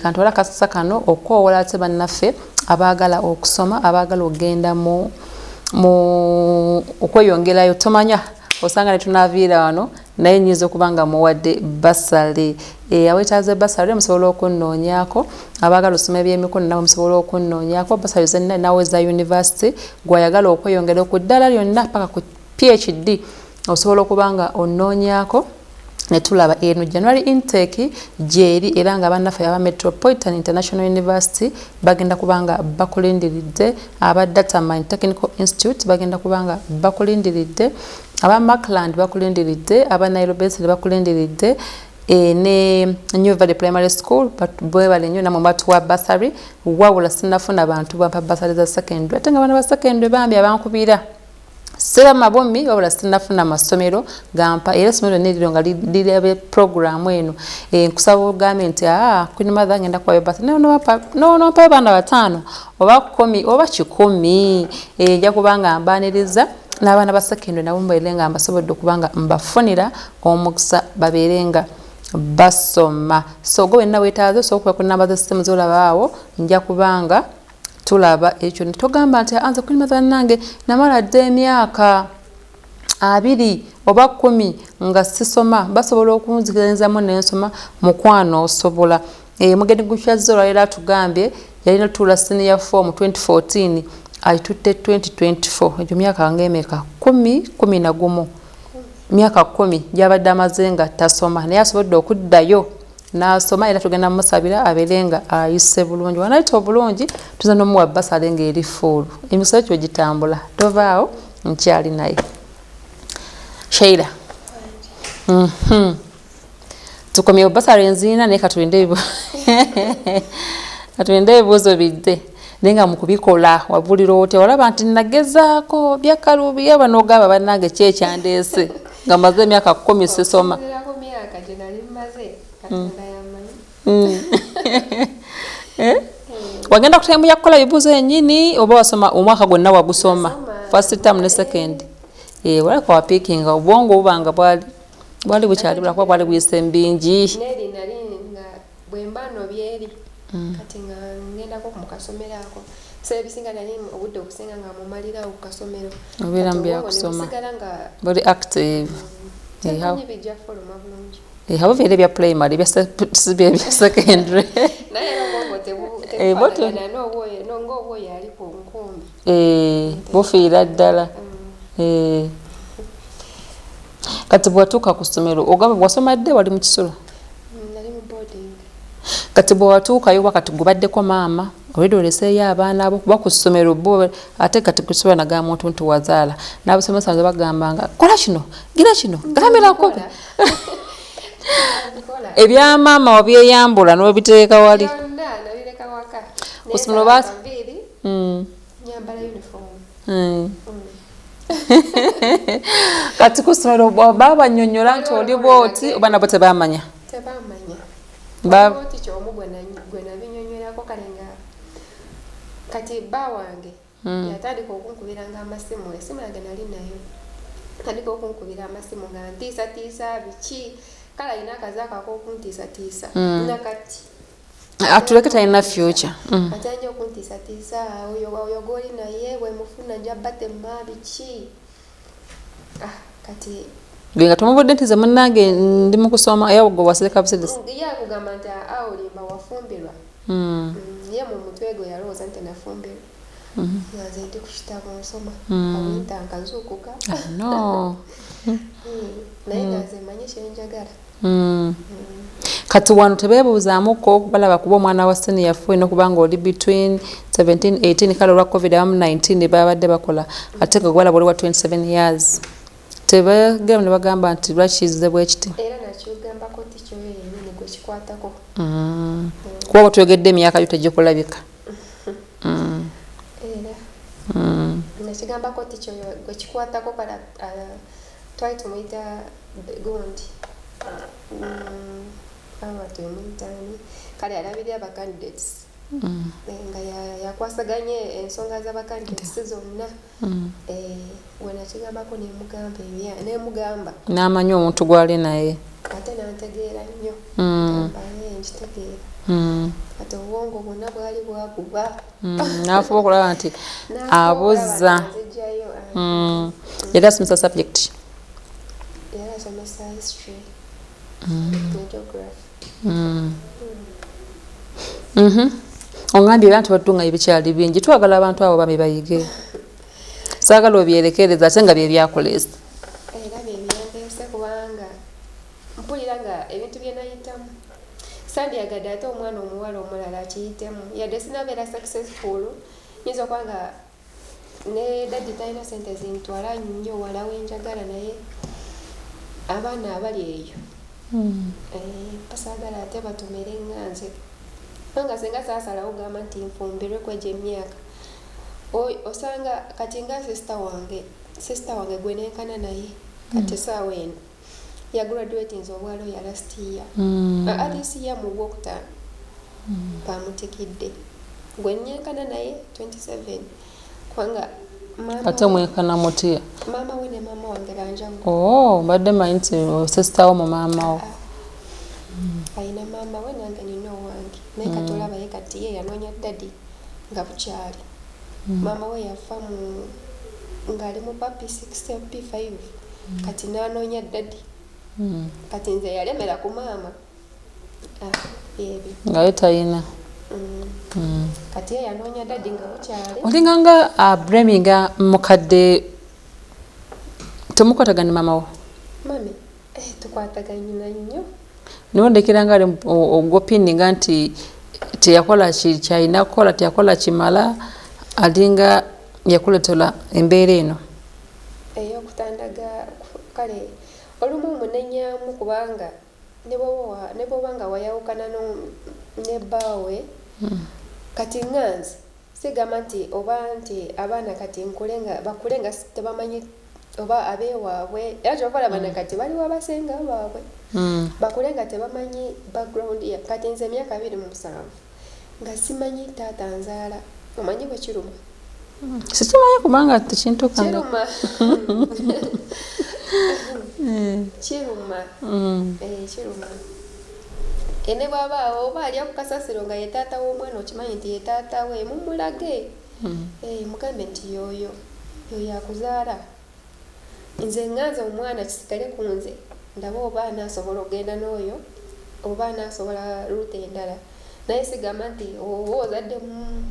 Speaker 4: Kantwala akasisa kano okukowoola ate bannaffe abaagala okusoma, abaagala okugenda mu okweyongerayo. Tomanya, osanga ne tunaaviira wano naye nnyinza okuba nga muwadde basale. Aweetaaze basale musobola okunnoonyaako, abaagala osoma ebyemikono nabo musobola okunnoonyaako. Basale zenna nawe eza university, gw'ayagala okweyongera ku ddala lyonna paka ku PhD osobola okuba nga onnoonyaako ne tulaba. Eno January intake gyeri, era nga bannaffe aba Metropolitan International University bagenda kuba nga bakulindiridde, aba Datamine Technical Institute bagenda kuba nga bakulindiridde, aba Macland bakulindiridde, aba Nairobi bakulindiridde, ne New Valley Primary School bwebale nnyo namwe batuwa basary. Wabula sinafuna bantu bampa basary za secondary, ate nga baana ba secondary bambi abankubira sera mabomi, wabula sinafuna masomero gampa. Era essomero lyonna eriro nga lirabe puroguramu eno, nkusaba ogambe nti aa Queen Mother ngenda kuwayo basary, nonompayo baana 5 oba 10 oba 100, nja kuba nga mbaniriza n'abaana ba secondary nabo mbaire nga mbasobodde okuba nga mbafunira omukisa babeere nga basoma. So gwe wenna weetaaze osobola okuba ku namba z'essimu z'olaba awo, nja kubanga tulaba ekyo. Togamba nti anze Queen Mother bannange namala dda emyaka 20 oba 10 nga sisoma, basobola okunzikirizamu nensoma. Mukwano osobola. Mugeni gukyazza olwaleero atugambye yalina tuula senior 4 mu 2014, ayitutte 2024, egyo myaka ng'emeka? 10, 11, myaka 10 gyabadde amaze nga tasoma, naye asobodde okuddayo n'asoma. Era tugenda mumusabira abeere nga ayise bulungi. Wanayita obulungi tuza n'omuwa basale ng'eri fuulu. Emisoso kyo gitambula, tovaawo, nkyali naye Sheila. Tukomyewo basale nziina, naye katulinde ebibuuzo bidde. Naye nga mu kubikola wabulira otya? Olaba nti nagezaako byakalubiya banogamba bannange ki ekyandeese nga maze emyaka 10 sisoma?
Speaker 5: Okusinziira ku myaka gye nali mmaze, Katonda yamanyi.
Speaker 4: Wagenda ku time ya kukola bibuuzo yennyini oba wasoma omwaka gwonna wagusoma?
Speaker 5: Nasoma.
Speaker 4: First term ne second. Walabika wapiikinga obwongo buba nga bwali. Bwali bukyali bulakuba bwali buyise mbingi.
Speaker 5: Neri nali nga bwe mba nobyeri kati nga ngendako mu kasomero ako, so ebisinga nali obudde obusinga nga mumalirawo ku kasomero.
Speaker 4: Obeera mu
Speaker 5: Kati obwongo ne
Speaker 4: byakusoma.
Speaker 5: busigala nga
Speaker 4: Buli active.
Speaker 5: temanyi bijja fuluma bulungi.
Speaker 4: However, ebya primary si bye bya secondary.
Speaker 5: Naye era obwongo tebufaanagana n'obwoyo ng'obwoyo ali ku nkumbi.
Speaker 4: Bufiira ddala. Kati bw'watuuka ku ssomero, ogamba bw'wasoma dde wali mu kisulo?
Speaker 5: Nali mu boarding.
Speaker 4: Kati bw'watuukayo wakati gubaddeko maama olwedde oleseeyo abaana abo kuba ku ssomero bo, ate kati kusobola naga muntu nti wazaala, n'abasomesa nze bagambanga kola kino, gira kino, galamira nkobe.
Speaker 5: Mbikola.
Speaker 4: Ebya maama wabyeyambula n'obiteeka wali.
Speaker 5: Byonna nabireka waka.
Speaker 4: Ku ssomero
Speaker 5: Nviiri, nyambala uniform.
Speaker 4: Kati ku ssomero baba bannyonnyola nti oli bw'oti oba nabo tebamanya?
Speaker 5: Tebamanya. Waliwo tikya omu gwe nabinyonnyolako, kale nga kati bba wange yatandika okunkubiranga amasimu. Esimu yange nali nayo, tandika okunkubira amasimu nga ntiisatiisa biki, kale alina akazaako ak'okuntiisatiisa nakati.
Speaker 4: Atuleke, talina future.
Speaker 5: Atanja okuntiisatiisa, oyo oyo gwoli naye bwemufuna nja batema biki. Ah, kati
Speaker 4: Gwe nga tomubudde nti ze munnange ndi mu kusoma, era gwe wasireka busirisi.
Speaker 5: Ye akugamba nti aa, olimba, wafumbirwa. Ye mu mutwe gwe yalowooza nti nafumbirwa, nga nze ndi ku kitabo nsoma, awinta nkazuukuka.
Speaker 4: No.
Speaker 5: Naye nga nze manyi kyenjagala.
Speaker 4: Kati wano tebeebuuzaamuko balaba kuba omwana wa senior four nokuba nga oli between 17 18, kale olwa COVID abamu 19 babadde bakola, ate nga gwalaba oli wa 27 years, tebagera ne bagamba nti lwaki kizze bwe kiti?
Speaker 5: Era nakigambako tikyoyo yennyini gwe kikwatako.
Speaker 4: Kuba bwetwogedde emyaka gyo tegikulabika.
Speaker 5: Era nakigambako tikyoyo gwe kikwatako. Kale twali tumuyita gundi, aba tumuyitaani, kale alabirira aba candidates. Nga yakwasaganye ensonga z'aba candidates zonna. Gwe nakigambako nemugamba nemugamba.
Speaker 4: N'amanyi omuntu gwali naye.
Speaker 5: Ate nantegeera nnyo. Gamba, "Eh, nkitegeera." Kati obwongo bwonna bwali bwaguba.
Speaker 4: N'afuba okulaba nti
Speaker 5: N'afuba
Speaker 4: abuza.
Speaker 5: okulaba nzijjayo, ah.
Speaker 4: Yali asomesa subject?
Speaker 5: Yali asomesa history ne geography.
Speaker 4: Ongambye era nti wadde nga ebikyali bingi, twagala abantu abo bami bayige, saagala obyerekereza ate nga bye byakuleesa.
Speaker 5: Era byebyandeese kubanga mpulira nga ebintu bye nayitamu sandyagadde ate omwana omuwala omulala akiyitemu. Yadde sinabeera successful, nyinza okuba nga ne daddy talina sente zintwala nnyo wala wenjagala, naye abaana abali eyo, basaagala ate batomere nga nze, kubanga senga saasalawo gamba nti nfumbirwe kwegyo emyaka. Osanga kati nga sister wange gwe nenkana naye kati esaawa eno yagraduatinze obwaloya last year. This year mu gwokutaano bamutikidde, gwe nyenkana naye 27, kubanga maama
Speaker 4: Ate mwenkana mutya?
Speaker 5: Maama we ne maama wange banjawulo.
Speaker 4: Oh, mbadde manyi nti sister wo mu maama wo.
Speaker 5: Alina maama we, nange nina owange, naye kati olaba ye kati ye yanoonya daddy nga bukyali. Maama we yafa mu ng'ali mu pa P6 P5, kati n'anoonya daddy. Kati nze yalemera ku maama. Ah, ebyo.
Speaker 4: Nga ye talina.
Speaker 5: Kati ye yanoonya daddy nga bukyali.
Speaker 4: Olinga nga blaminga mukadde, temukwatagana ne maama wo?
Speaker 5: Mami, tukwataganyina nnyo.
Speaker 4: Niwe ndekera nga ali ogwopininga nti teyakola kyalina kukola, teyakola kimala, alinga yakuletera embeera eno.
Speaker 5: Ey'okutandaga, kale olumu munenyamu kubanga ne bw'oba nga wayawukana ne bbaawe, kati nga nze sigamba nti oba nti abaana kati nkule nga bakule nga tebamanyi oba abeewaabwe, era kyova olaba na kati baliwo abasenga baabwe, bakule nga tebamanyi background ya. Kati nze emyaka 27 nga simanyi taata nzaala, omanyi bwe kiruma?
Speaker 4: Sikimanyi kubanga tekintukanga.
Speaker 5: Kiruma. Kiruma. Kiruma. Ene bw'aba oba alya ku kasasiro nga ye taata w'omwana, okimanyi nti ye taata we, mumulage. Mugambe nti yoyo yoyo akuzaala. Nze ŋŋanze omwana kisigale ku nze, ndabe oba anaasobola okugenda n'oyo oba anaasobola route endala. Naye sigamba nti oba ozadde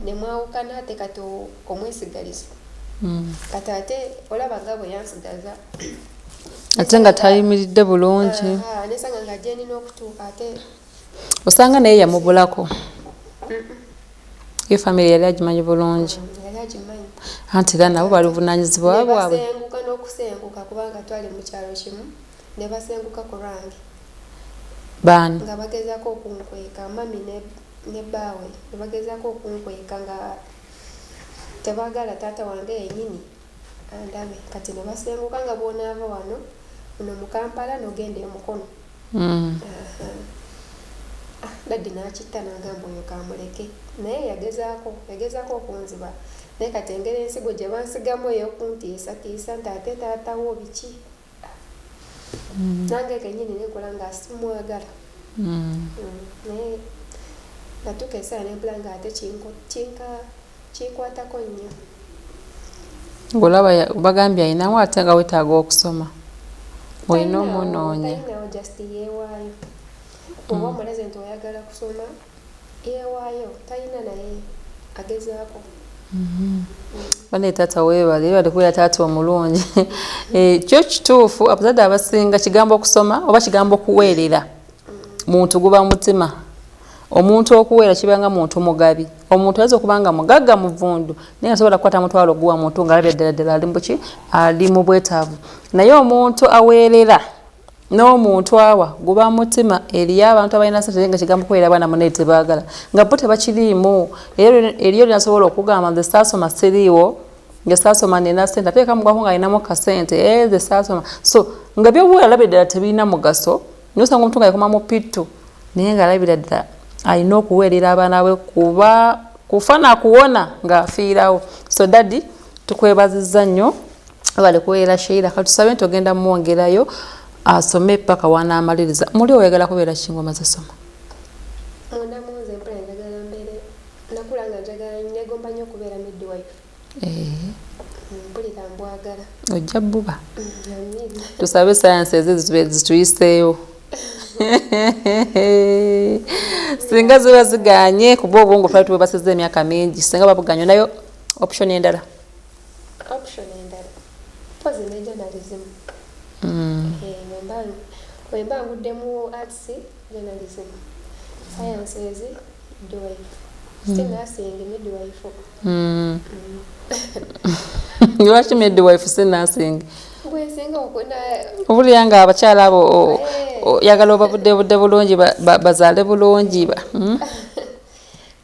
Speaker 5: ne mwawukana ate kati omwesigaliza. Kati ate olaba nga bwe yansigaza.
Speaker 4: Ate nga tayimiridde bulungi.
Speaker 5: Nesanga nga gye nina okutuuka ate.
Speaker 4: Osanga naye yamubulako. Ye family yali agimanyi bulungi.
Speaker 5: Yali agimanyi.
Speaker 4: Anti era nabo bali buvunaanyizibwa
Speaker 5: Ne
Speaker 4: bwabwe.
Speaker 5: basenguka n'okusenguka, kubanga twali mu kyalo kimu, ne basenguka ku lwange.
Speaker 4: Baani?
Speaker 5: Nga bagezaako okunkweka, mami ne bbaawe ne bagezaako okunkweka nga tebaagala taata wange yennyini andabe. Kati ne basenguka nga bw'onaava wano muno mu Kampala n'ogenda e Mukono. Aha. Ah, daddy n'akitta n'agamba oyo kamuleke, naye yagezaako okunziba, naye kati engeri ensigo gye bansigamu ey'okuntiisatiisa nti ate taatawo biki, nange kennyini nekola nga simwagala. Naye natuuka esaala nempula nga ate kinkwatako nnyo.
Speaker 4: Ng'olaba bagambye ayinawo ate nga weetaaga okusoma, olina omunoonya.
Speaker 5: Talinawo, just yeewaayo. Oba omulaze nti oyagala kusoma, yeewaayo. Talina, naye agezaako.
Speaker 4: Bane taata weebale, weebale kubeera taata omulungi. Kyo kituufu, abazadde abasinga kigambo okusoma oba kigambo okuweerera muntu guba mutima. Omuntu okuweera kibanga muntu mugabi. Omuntu ayinza okuba nga mugagga muvundu, naye asobola kukwata mutwalo guwa muntu ng'alabye ddala ddala ali muki, ali mu bwetaavu. Naye omuntu aweerera n'omuntu awa guba mutima. Eriyo abantu abalina sente naye nga kigambo kuweera abaana munne tebaagala, nga bo tebakiriimu. Era eriyo linasobola okugamba, nze saasoma, siriiwo, nge saasoma nina sente, ate kamugwako nga alinamu kasente, nze saasoma. So nga byobuweera alabira ddala tebirina mugaso. Naye osanga omuntu nga yakoma mu P2, naye ng'alabira ddala alina okuweerera abaana be kuba kufa nakuwona ng'afiirawo. So daddy, tukwebazizza nnyo, bale kuweerera Sheila. Katusabe nti ogenda mwongerayo asome paka wanaamaliriza. Muli oyagala kubeera ki ng'omaze soma?
Speaker 5: Munda munze mpula njagala mbeere, nakula nga njagala, negomba nnyo okubeera midwife. Mpulira mbwagala.
Speaker 4: Ojja buba.
Speaker 5: Amiina.
Speaker 4: Tusabe sayansi ezo zituyiseewo. Singa ziba ziganye, kuba obwongo twali tubwebasizza emyaka mingi, singa babuganye nayo option endala.
Speaker 5: Option endala mpozi ne journalism. Bwe mba nguddemu arts, journalism, sciences, midwife, si nursing, midwife.
Speaker 4: Lwaki midwife si nursing?
Speaker 5: Bwensinga okuna.
Speaker 4: Obulira nga abakyala abo oyagala obabudde budde bulungi, bazaale bulungi ba?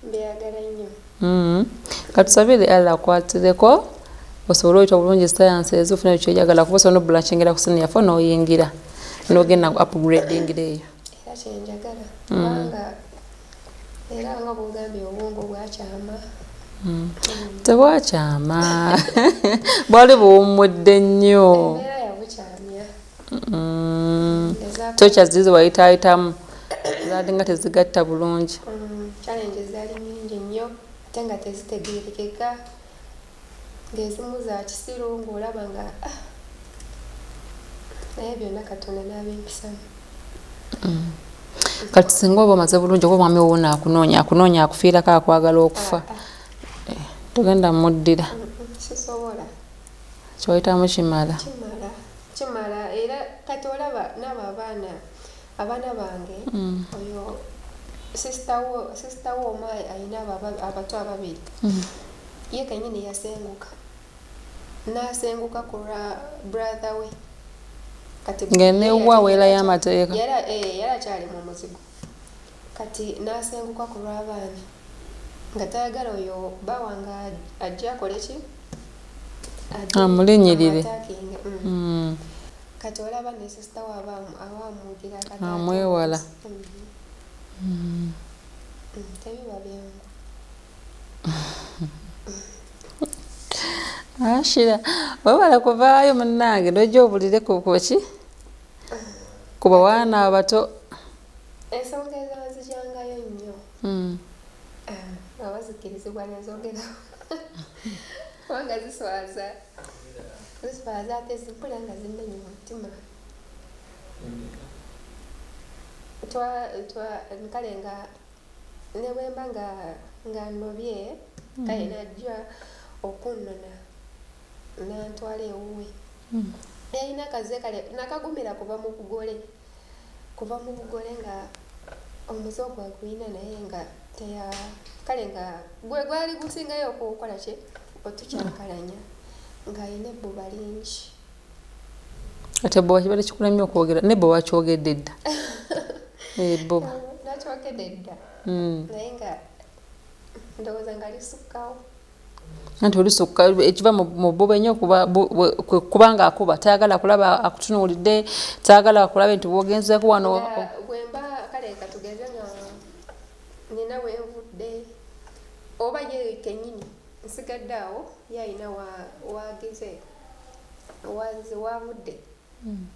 Speaker 5: Mbyagala nnyo.
Speaker 4: Katusabire Allah akwatireko osobole oyita obulungi sciences, ofune kyoyagala, kuba osobola nobulakingira ku senior four n'oyingira n'ogenda upgradingira eyo.
Speaker 5: Era kyenjagala, kubanga era nga bwogambye obwongo bwakyama.
Speaker 4: Tebwakyama, bwali buwummudde nnyo.
Speaker 5: Embeera yabukyamya.
Speaker 4: Torture zizo wayitaayitamu zaali nga tezigatta bulungi.
Speaker 5: Challenges zaali nyingi nnyo ate nga tezitegeerekeka, ng'ezimu za kisiru, ng'olaba nga ah, naye byonna Katonda n'abimpisamu.
Speaker 4: Kati singa oba omaze bulungi, oba omwami wo naakunoonya, akunoonya, akufiirako, akwagala okufa,
Speaker 5: Ah, ah,
Speaker 4: togenda muddira?
Speaker 5: Sisobola.
Speaker 4: Kyewayitamu kimala.
Speaker 5: Kimala, kimala. Era kati olaba naabo abaana bange, oyo sister wo omu alina abo abato ababiri, ye kenyini yasenguka, n'asenguka ku lwa brother we. Kati
Speaker 4: Ng'eneewa aweerayo amateeka.
Speaker 5: Yali akyali mu muzigo, kati n'asenguka ku lw'abaana nga tayagala oyo bba wange ajje akole ki?
Speaker 4: Amulinnyirire.
Speaker 5: Amu-attackinge. Kati olaba ne sister we aba amugira kati
Speaker 4: Amwewala.
Speaker 5: Tebiba byangu.
Speaker 4: Ashira, webale kuvaayo munnange n'ojja obulire ku ki ku bawaana abato.
Speaker 5: Ensonga ezanzijangayo nnyo nga bazikirizibwa nenzogerawo kubanga ziswaza ziswaza ate zimpula nga zimmenya omutima. Kale nga ne bwemba nga nnobye kale najja okunnona nantwala ewuwe. Yalina akaze kale nakagumira kuva mu bugole nga omuze ogwo agulina naye nga kale nga gwe gwali gusingayo okukola ki otukyankalanya ng'alina ebbuba lingi.
Speaker 4: Ate ebbuba kibadde kikulemye okwogera n'ebbuba wakyogedde dda. Ebbuba
Speaker 5: nakyogedde dda naye nga ndowooza nga lisukkawo.
Speaker 4: Anti olisukka ekiva mu bbuba ennyo kubanga akuba tayagala kulaba akutunuulidde, tayagala kulaba nti bw'ogenzeeko wano.
Speaker 5: Bwemba kale katugeze nga nina wenvudde oba ye kennyini nsigadde awo ye alina wagize wavudde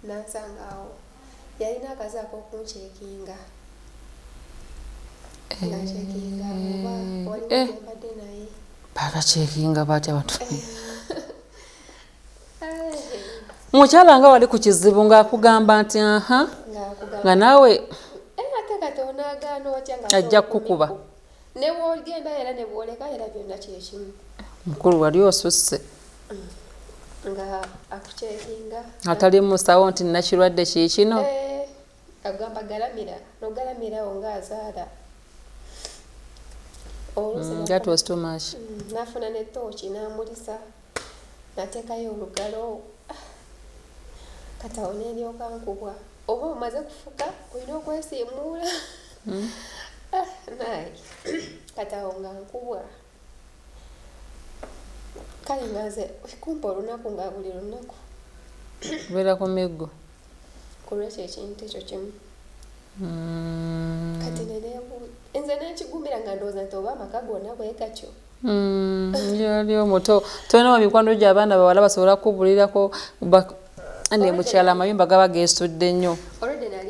Speaker 5: nansanga awo. Yalina akaze ak'okunkyekinga nga nkyekinga oba waliwo gyembadde naye.
Speaker 4: Bakakyekinga batya abantu? Mukyala nga wali ku kizibu ng'akugamba nti aha nga naawe
Speaker 5: ate kati onaagaana otya nga
Speaker 4: ajja kukukuba.
Speaker 5: Ne bw'ogenda era ne bw'oleka era byonna kyekimu.
Speaker 4: Mukulu wali osusse.
Speaker 5: Nga akukyekinga.
Speaker 4: Atali musawo nti nakirwadde kiikino.
Speaker 5: Agamba galamira, n'ogalamira awo ng'azaala.
Speaker 4: That was too much.
Speaker 5: Nafuna ne tooki n'amulisa nateekayo olugalo kati awo neryoka nkubwa oba omaze kufuka olina okwesiimuula. Naye kati awo nga nkubwa kale nga nze kumpa olunaku nga buli lunaku
Speaker 4: kubeera ku miggo
Speaker 5: ku lwekyo ekintu ekyo kimu. Kati nze nenkigumira nga ndowooza nti oba amaka gonna bwe gatyo.
Speaker 4: Yali omuto tolina mikwano gyo abaana bawala basobola kukubulirako ne mukyala amayumba gaba geesudde nnyo.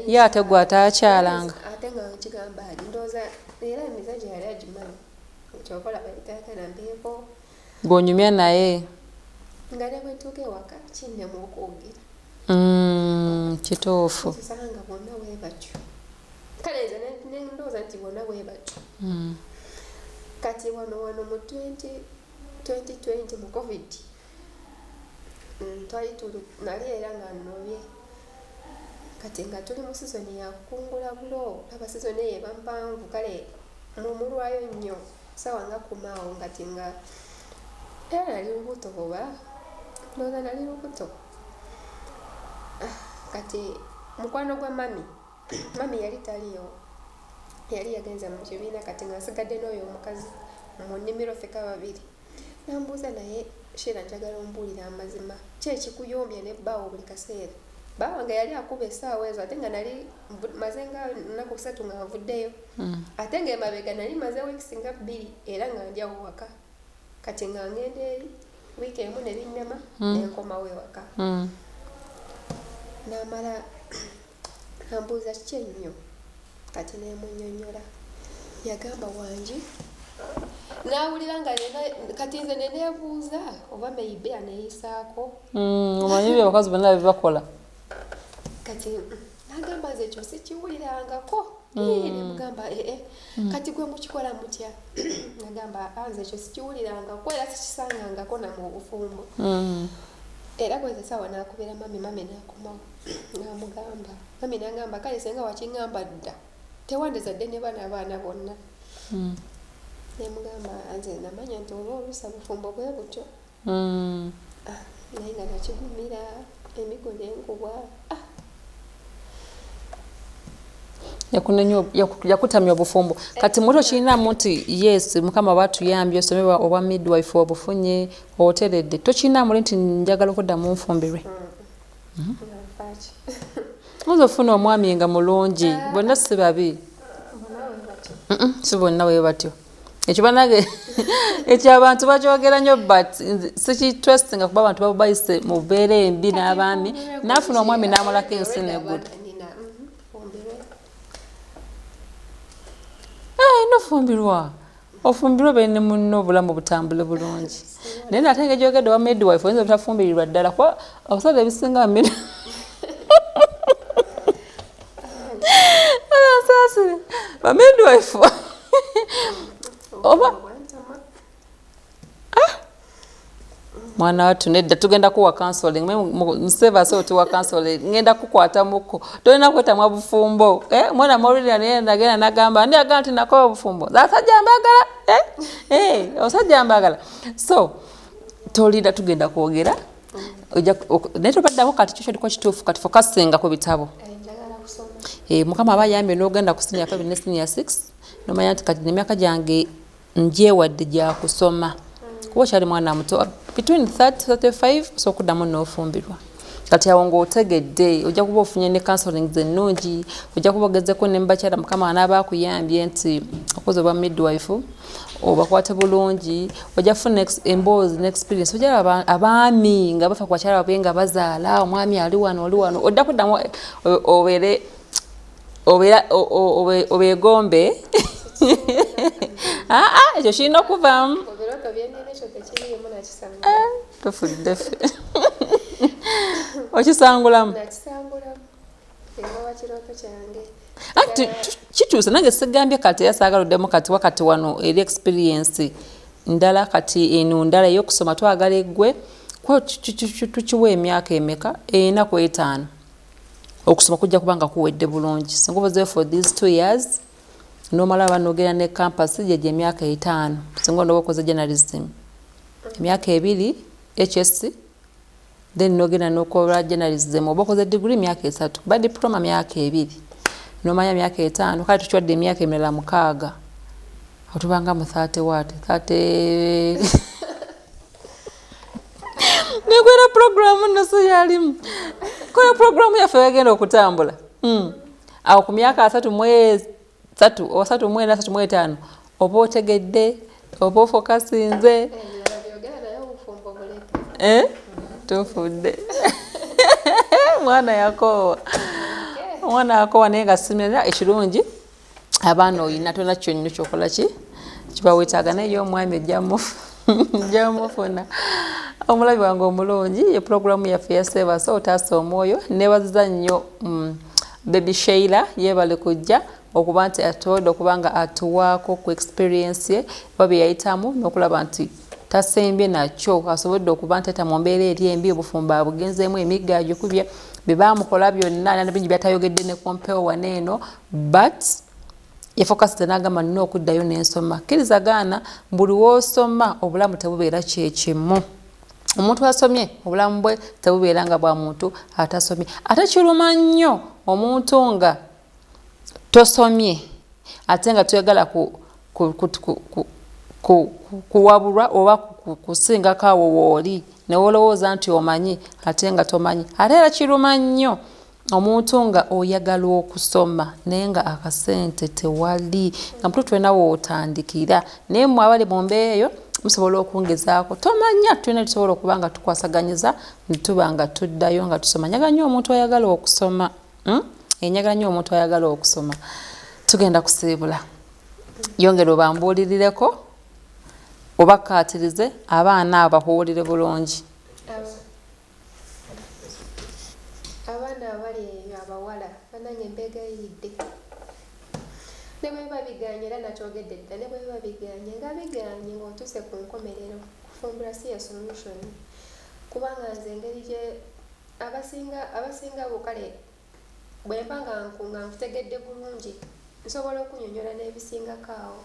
Speaker 4: Ye ate gwe ataakyalanga.
Speaker 5: Ate nga nkigamba ndowooza era emize gye yali agimanyi ky'okola bayitaakana mbeeko.
Speaker 4: Gw'onyumya naye.
Speaker 5: Nga ne bwe ntuuka ewaka kinnema okwogera.
Speaker 4: Kituufu.
Speaker 5: Osanga bonna bwe batyo. Kale nze ndowooza nti bonna bwe batyo. Kati wano mu 2020 mu COVID twali nali era nga nnobye. Kati nga tuli mu sizoni ya kukungula bulo, laba sizoni eyo eba mpanvu kale mumulwayo nnyo sawa nga kumaawo ngati nga era nali lubuto oba ndowooza nali lubuto. Kati mukwano gwa mami yali taliyo, yali yagenze mu kibiina kati nga nsigadde n'oyo omukazi mu nnimiro ffeka babiri. Nambuuza naye Sheila njagala ombuulire amazima ki ekikuyombya ne bbaawo buli kaseera. Bbaawo nga yali akuba essaawa ezo ate nga nali maze nga nnaku 3 nga nvuddeyo. Ate ng'emabega nali maze weeks nga 2 era nga ndi awo waka. Kati nga ngenda eri wiiki emu ne binnema ne nkomawo ewaka. N'amala nambuuza kiki ennyo kati neemunnyonnyola. Yagamba wangi n'awulira nga kati nze ne neebuuza oba maybe aneeyisaako.
Speaker 4: Omanyi ebyo abakazi bonna bye bakola.
Speaker 5: Kati n'agamba nze ekyo sikiwulirangako. Nemugamba kati gwe mukikola mutya? Nagamba nze ekyo sikiwulirangako era sikisangangako na mu bufumbo. Era kwezi essaawa n'akubira mami, mami n'akomawo n'amugamba. Mami n'agamba kale singa wakiŋŋamba dda tewandizadde ne bano abaana bonna. Nemugamba nze namanya nti oba oluusi bufumbo bwe butyo. Naye nga nakigumira emigo n'enkubwa.
Speaker 4: Yakutamya obufumbo. Kati muto kirinamu nti yes Mukama batuyambye osome obwa midwife obufunye oteredde. Tokirinamu nti njagala okuddamu nfumbirwe. Oyinza ofuna omwami nga mulungi, bonna si babi. Si bonna bwe batyo. Ekyo bannange, ekyo abantu bakyogera nnyo, but sikitwestinga kuba abantu baba bayise mu mbeera embi n'abaami, n'afuna omwami n'amulako ensi neggulu. Nofumbirwa, ofumbirwa bene munno, obulamu butambule bulungi. Naye nate nga gyogedde wa midwife, oyinza obutafumbirirwa ddala, kuba abasajja ebisinga bamid nsaasire bamidwife oba mwana wattu. Nedda, tugenda kuwa counseling nsevase, otuwa counseling, ngenda kukwatamuko. Tolina kwetamwa bufumbo, eh? Mwana mawulire naye nagenda nagamba ndi agamba nti nakola obufumbo, abasajja mbagala, eh? Eh, abasajja mbagala. So tolina, tugenda kwogera. Naye tobaddako kati kyo kyoliko kituufu. Kati focusinga ku bitabo. Eh, Mukama aba ayambye n'ogenda ku senior 5 ne senior 6, nomanya nti kati nemyaka gyange njewadde gyakusoma, kuba okyali mwana muto. Between 30 35 osobola okuddamu n'ofumbirwa. Kati awo ng'otegedde, ojja kuba ofunye ne counseling ennungi, ojja kuba ogezeko ne mubakyala. Mukama anaaba akuyambye nti okoze obwa midwife, obakwate bulungi, ojja kufuna emboozi ne experience. Ojja laba abaami nga bafa ku bakyala babwe nga bazaala, omwami ali wano, oli wano, ojja kuddamu obeere obeera obeegombe. Aa, ekyo kirina okuvaamu. Tufudde ffe, okisangulamu. Anti kituuse nange sigambye kati era saagala oddemu kati wakati wano eri experience ndala, kati eno ndala ey'okusoma. Twagala eggwe tukiwa emyaka emeka? 4 ku 5 okusoma kujja kuba nga kuwedde bulungi, singa obazeyo for these 2 years nomala aba nogenda ne campus gyegyo emyaka 5. Singa onoba okoze journalism emyaka 2 HSC, then nogenda nokola journalism, oba okoze degree emyaka 3, ba diploma myaka 2, nomanya myaka 5. Kale tukiwadde emyaka emirala 6, otubanga mu 30 what 30 nekwera programu nno so yalimu kola programu yaffe wegenda okutambula. Awo ku myaka 33, 34, 35 oba otegedde, oba ofocusinze. Eh? Tufudde, mwana yakoowa, omwana yakoowa. Naye nga simira ekirungi, abaana oyina, tolina kyonnyo kyokola ki kiba weetaaga, naye ye omwami ojja mufuna. Omulabi wange omulungi, ye puroguramu yaffe ya Seebase Otaasa Omwoyo. Nebaziza nnyo baby Sheila, yeebale kujja okuba nti atuwadde okuba nga atuwaako ku experience ye oba bye yayitamu n'okulaba nti tasembye nakyo, asobodde okuba nti ata mu mbeera eri embi, obufumbo abugenzeemu, emigga agikubye, bye baamukola byonna bingi byatayogedde ne kumpewo wano eno, but yafocusite n'agamba nina okuddayo n'ensoma. Kkiriza gaana, buli woosoma obulamu tebubeera kyekimu. Omuntu asomye obulamu bwe tebubeera nga bwa muntu atasomye. Ate kiruma nnyo omuntu nga tosomye ate nga toyagala kuwabulwa oba kusingako awo wooli, newolowooza nti omanyi ate nga tomanyi. Ate era kiruma nnyo omuntu nga oyagala okusoma naye nga akasente tewali, nga mutu tulina wootandikira. Naye mmwe abali mu mbeera eyo musobola okungezaako, tomanya tulina tusobola okuba nga tukwasaganyiza netuba nga tuddayo nga tusoma. Njagala nnyo omuntu ayagala okusoma, Enjagala nnyo omuntu ayagala okusoma. Tugenda kusiibula, yongera obambuulirireko oba kkaatirize abaana abo bakuwulire bulungi.
Speaker 5: Abaana abali eyo abawala banange, mbegayiridde, ne bwe biba biganye, era nakyogedde dda, ne bwe biba biganye nga biganye ng'otuuse ku nkomerero, kufumbirwa si ye solution. Kubanga nze engeri gye abasinga bo, kale bwe mba nga nkutegedde bulungi, nsobola okunyonyola n'ebisingako awo,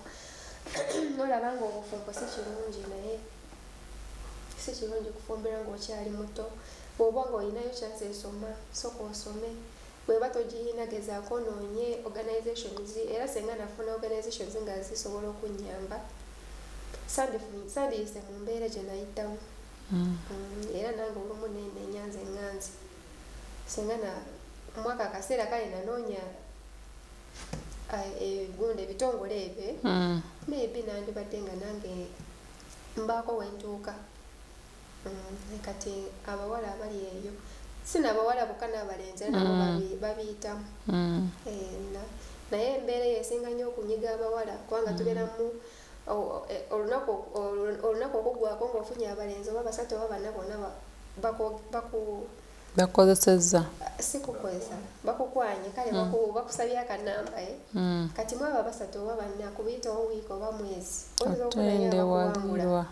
Speaker 5: nolaba nga obufumbo si kirungi. Naye si kirungi kufumbirwa ng'okyali muto. Bw'oba nga olinayo chance esoma, soka osome. Bweba togiyina, gezaako onoonye organizations. Era senga nafuna organizations nga zisobola okunnyamba, sandiyise mu mbeera gye nayitamu. Era nange olumu nenenya nze ŋŋanzi senga na mwaka akaseera kale nanoonya. Gundi ebitongole ebyo, maybe nandibadde nga nange mbaako wentuuka. Kati abawala abali eyo, si nabawala bokka, n'abalenzi era nabo babiyitamu. Naye embeera eyo esinga nnyo okunyiga abawala, kubanga tubeera mu olunaku okuggwako ng'ofunye abalenzi oba basatu oba bana, bonna baku
Speaker 4: Bakozesezza.
Speaker 5: Si kukozesa, bakukwanye kale, bakusabye akanamba, eh? Kati mu abo abasatu oba banna, kubiyitawo wiiki oba mwezi, oyinza okufunayo abakuwangula.
Speaker 4: Otendewalirwa.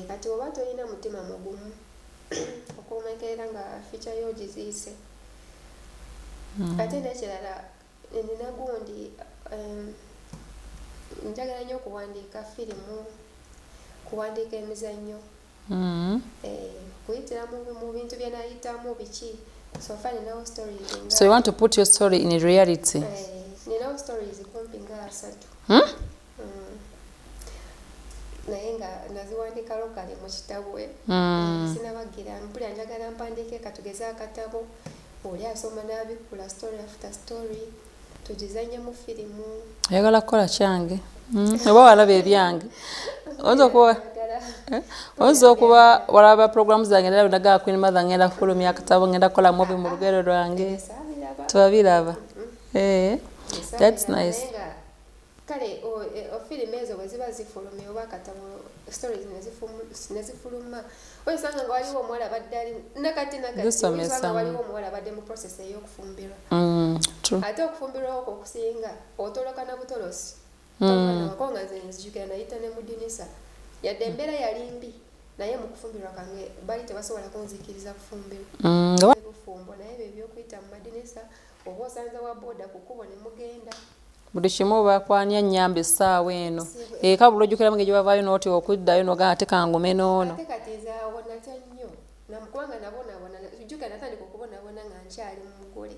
Speaker 5: Kati oba tolina mutima mugumu okumekerera nga future yo ogiziise. Ate n'ekirala, nina gundi, njagala nnyo okuwandiika firimu, kuwandiika emizannyo. Kuyitira mu bintu bye nayitamu biki. So far ninawo stories nga
Speaker 4: So you want to put your story in reality?
Speaker 5: Ninawo stories kumpi nga 30.
Speaker 4: Hmm?
Speaker 5: Naye nga naziwandika locally mu kitabo, eh. Sinabagira mpulira njagala mpandiike, katugeze akatabo, oli asoma n'abikkula story after story, tugizanye mu firimu.
Speaker 4: Oyagala kukola kyange. Oba walaba ebyange, oyinza okuba
Speaker 5: Njagala.
Speaker 4: Oyinza okuba walaba programu zange, era nagaa Queen Mother ngenda kufulumya akatabo, ngenda kukola movie mu lugero lwange.
Speaker 5: Saabiraba.
Speaker 4: Tewabiraba. That's
Speaker 5: Saabiraba,
Speaker 4: nice.
Speaker 5: naye nga kale firimu ezo bwe ziba zifulumye oba akatabo, stories ne zifuluma, oyisanga nga waliwo omuwala abadde ali nakati nakati,
Speaker 4: Zisomesa.
Speaker 5: oyisanga nga waliwo omuwala abadde mu process ey'okufumbirwa.
Speaker 4: True.
Speaker 5: Ate okufumbirwa okwo okusinga otoloka na butolosi wako, nga nze nzijukira nayita ne mu ddinisa, yadde embeera yali mbi, naye mu kufumbirwa kange bali tebasobola kunzikiriza kufumbirwa. Bufumbo, naye ebyo ebyokuyita mu madinisa, oba osanze wa booda ku kkubo ne mugenda.
Speaker 4: Buli kimu bakwanya nnyamba essaawa eno eka, buli ojjukiramu ngeri gyebavaayo n'oti okuddayo nogamba ate kangume n'ono.
Speaker 5: Ate kati nze awo natya nnyo, kubanga nabonaabona. Jjuka natandika okubonaabona nga nkyali mu mugole,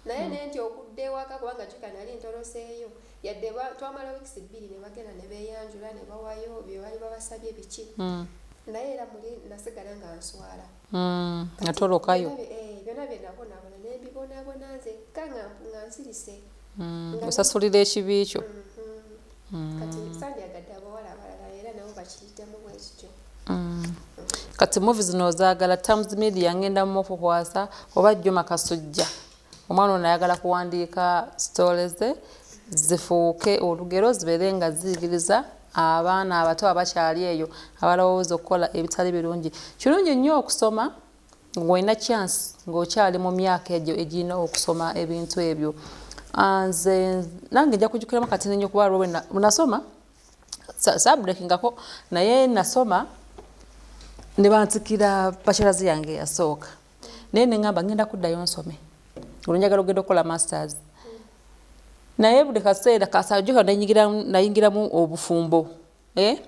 Speaker 5: naye nentya okudda ewaka, kubanga jjuka nali ntoloseeyo, yadde twamala weeks 2 ne bagenda ne beeyanjula ne bawayo bye bali babasabye biki, naye era muli nasigala nga nswala.
Speaker 4: Nga tolokayo.
Speaker 5: Byonna bye nabonaabona nembibonaabona nzekka nga nsirise.
Speaker 4: Osasulira ekibi kyo.
Speaker 5: Kati sandyagadde abawala abalala era nabo bakiyitemu bwe kityo.
Speaker 4: Kati movie zino ozaagala? Times Media ngenda mukukwasa, oba Juma Kasujja, omwana ono ayagala kuwandiika stories ze zifuuke olugero, zibeere nga ziyigiriza abaana abato abakyali eyo abalowooza okukola ebitali birungi. Kirungi nnyo okusoma ng'olina chance, ng'okyali mu myaka egyo egirina okusoma ebintu ebyo. Nze nange nja kujjukiramu kati nnyo, kuba lwe nasoma saabreakingako, naye nasoma ne bantikira bachelors yange eyasooka, naye neŋŋamba ngenda kuddayo nsome, olwo njagala ogenda okukola masters, naye buli kaseera kasajuka nayingiramu obufumbo, eh?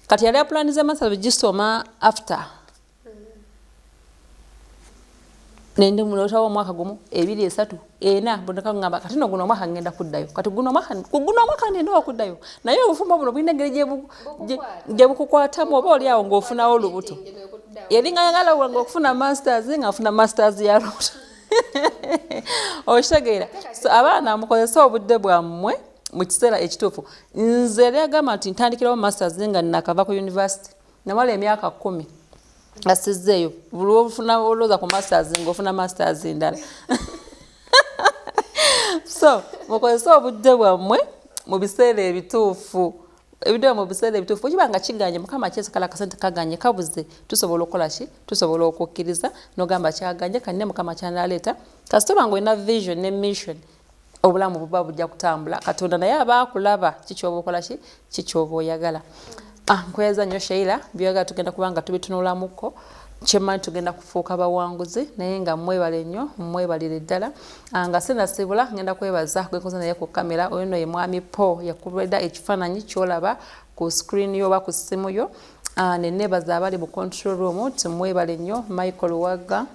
Speaker 4: Kati yali apulaniza masters gisoma after nendimulotawo omwaka 1, 2, 3, 4, bundekagamba kati no guno omwaka ngenda kuddayo, kati guno omwaka, ku guno omwaka nina okuddayo, naye obufumbo buno bulina engeri gye bukukwatamu, oba oli awo ng'ofunawo olubuto. Yali nga yagala nga okufuna masters, nga nfuna masters ya lubuto, okitegeera? So abaana, mukozese obudde bwammwe mu kiseera ekituufu. Nze yali agamba nti ntandikirawo masters nga nakava ku university, namala emyaka 10 nga sizzeeyo. Buli lwofuna olowooza ku masters ng'ofuna masters ndala. So mukozese obudde bwammwe mu biseera ebituufu, ebidde mu biseera ebituufu. Kiba nga kiganye, Mukama kyesekala, akasente kaganye, kabuze, tusobola okukola ki? Tusobola okukkiriza nogamba kyaganye kanne, Mukama kyanaleeta. Kasita oba nga olina vision ne mission, obulamu buba bujja kutambula. Katonda naye aba akulaba kikyoba okola, ki kikyoba oyagala. Nkweza nnyo Sheila, byogala tugenda kubanga tubitunulamuko, kyemmanyi tugenda kufuuka bawanguzi, naye nga mwebale nnyo, mwebalire ddala. Nga sinasibula, ngenda kwebaza gwenkoze naye ku kamera. Oyo nno ye mwami Paul, yakubeda ekifaananyi kyolaba ku screen yo oba ku ssimu yo. Neneebaza abali mu control room, timwebale nnyo, Michael Wagga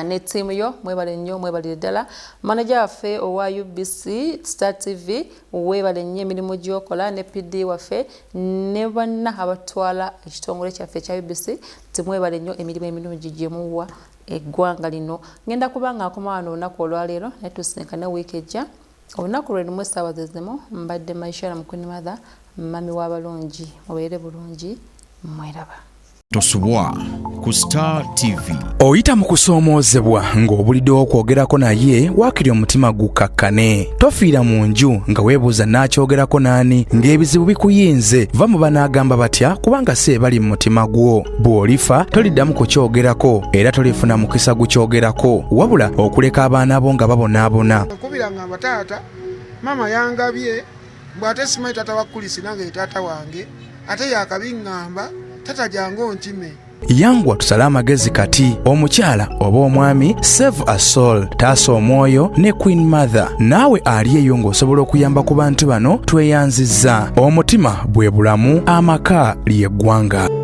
Speaker 4: ne ttiimu yo, mwebale nnyo, mwebalire ddala. Manager waffe owa UBC Star TV, weebale nnyo emirimu gy'okola, ne PD waffe ne banna abatwala ekitongole kyaffe ekya UBC, timwebale nnyo emirimu emirungi gye muwa eggwanga lino. Ngenda kuba nga nkoma wano olunaku olwaleero, naye tusinkane wiiki ejja. Olunaku lwe lumu essaawa ze zimu mbadde Maishara Mukwini Mother, mami w'abalungi. Mubeere bulungi, mweraba.
Speaker 1: Tosubwa ku Star TV.
Speaker 2: Oyita mu kusoomoozebwa ng'obuliddewo okwogerako naye waakiri omutima gukkakkane. Tofiira mu nju nga weebuuza naakyogerako n'ani ng'ebizibu bikuyinze. Va mu banaagamba batya kubanga si ebali mu mutima gwo. Bw'olifa toliddamu kukyogerako era tolifuna mukisa gukyogerako wabula okuleka abaana bo nga babonaabona.
Speaker 3: Nkubira ngamba taata maama yangabye mbu ate simanyi taata wa Kulisi nange ye taata wange ate yakabiŋŋamba taata jangu onkime.
Speaker 2: Yangwa tusale amagezi kati omukyala oba omwami save a soul taasa omwoyo ne Queen Mother naawe ali eyo ng'osobola okuyamba ku bantu bano tweyanzizza omutima bwe bulamu amaka lye ggwanga.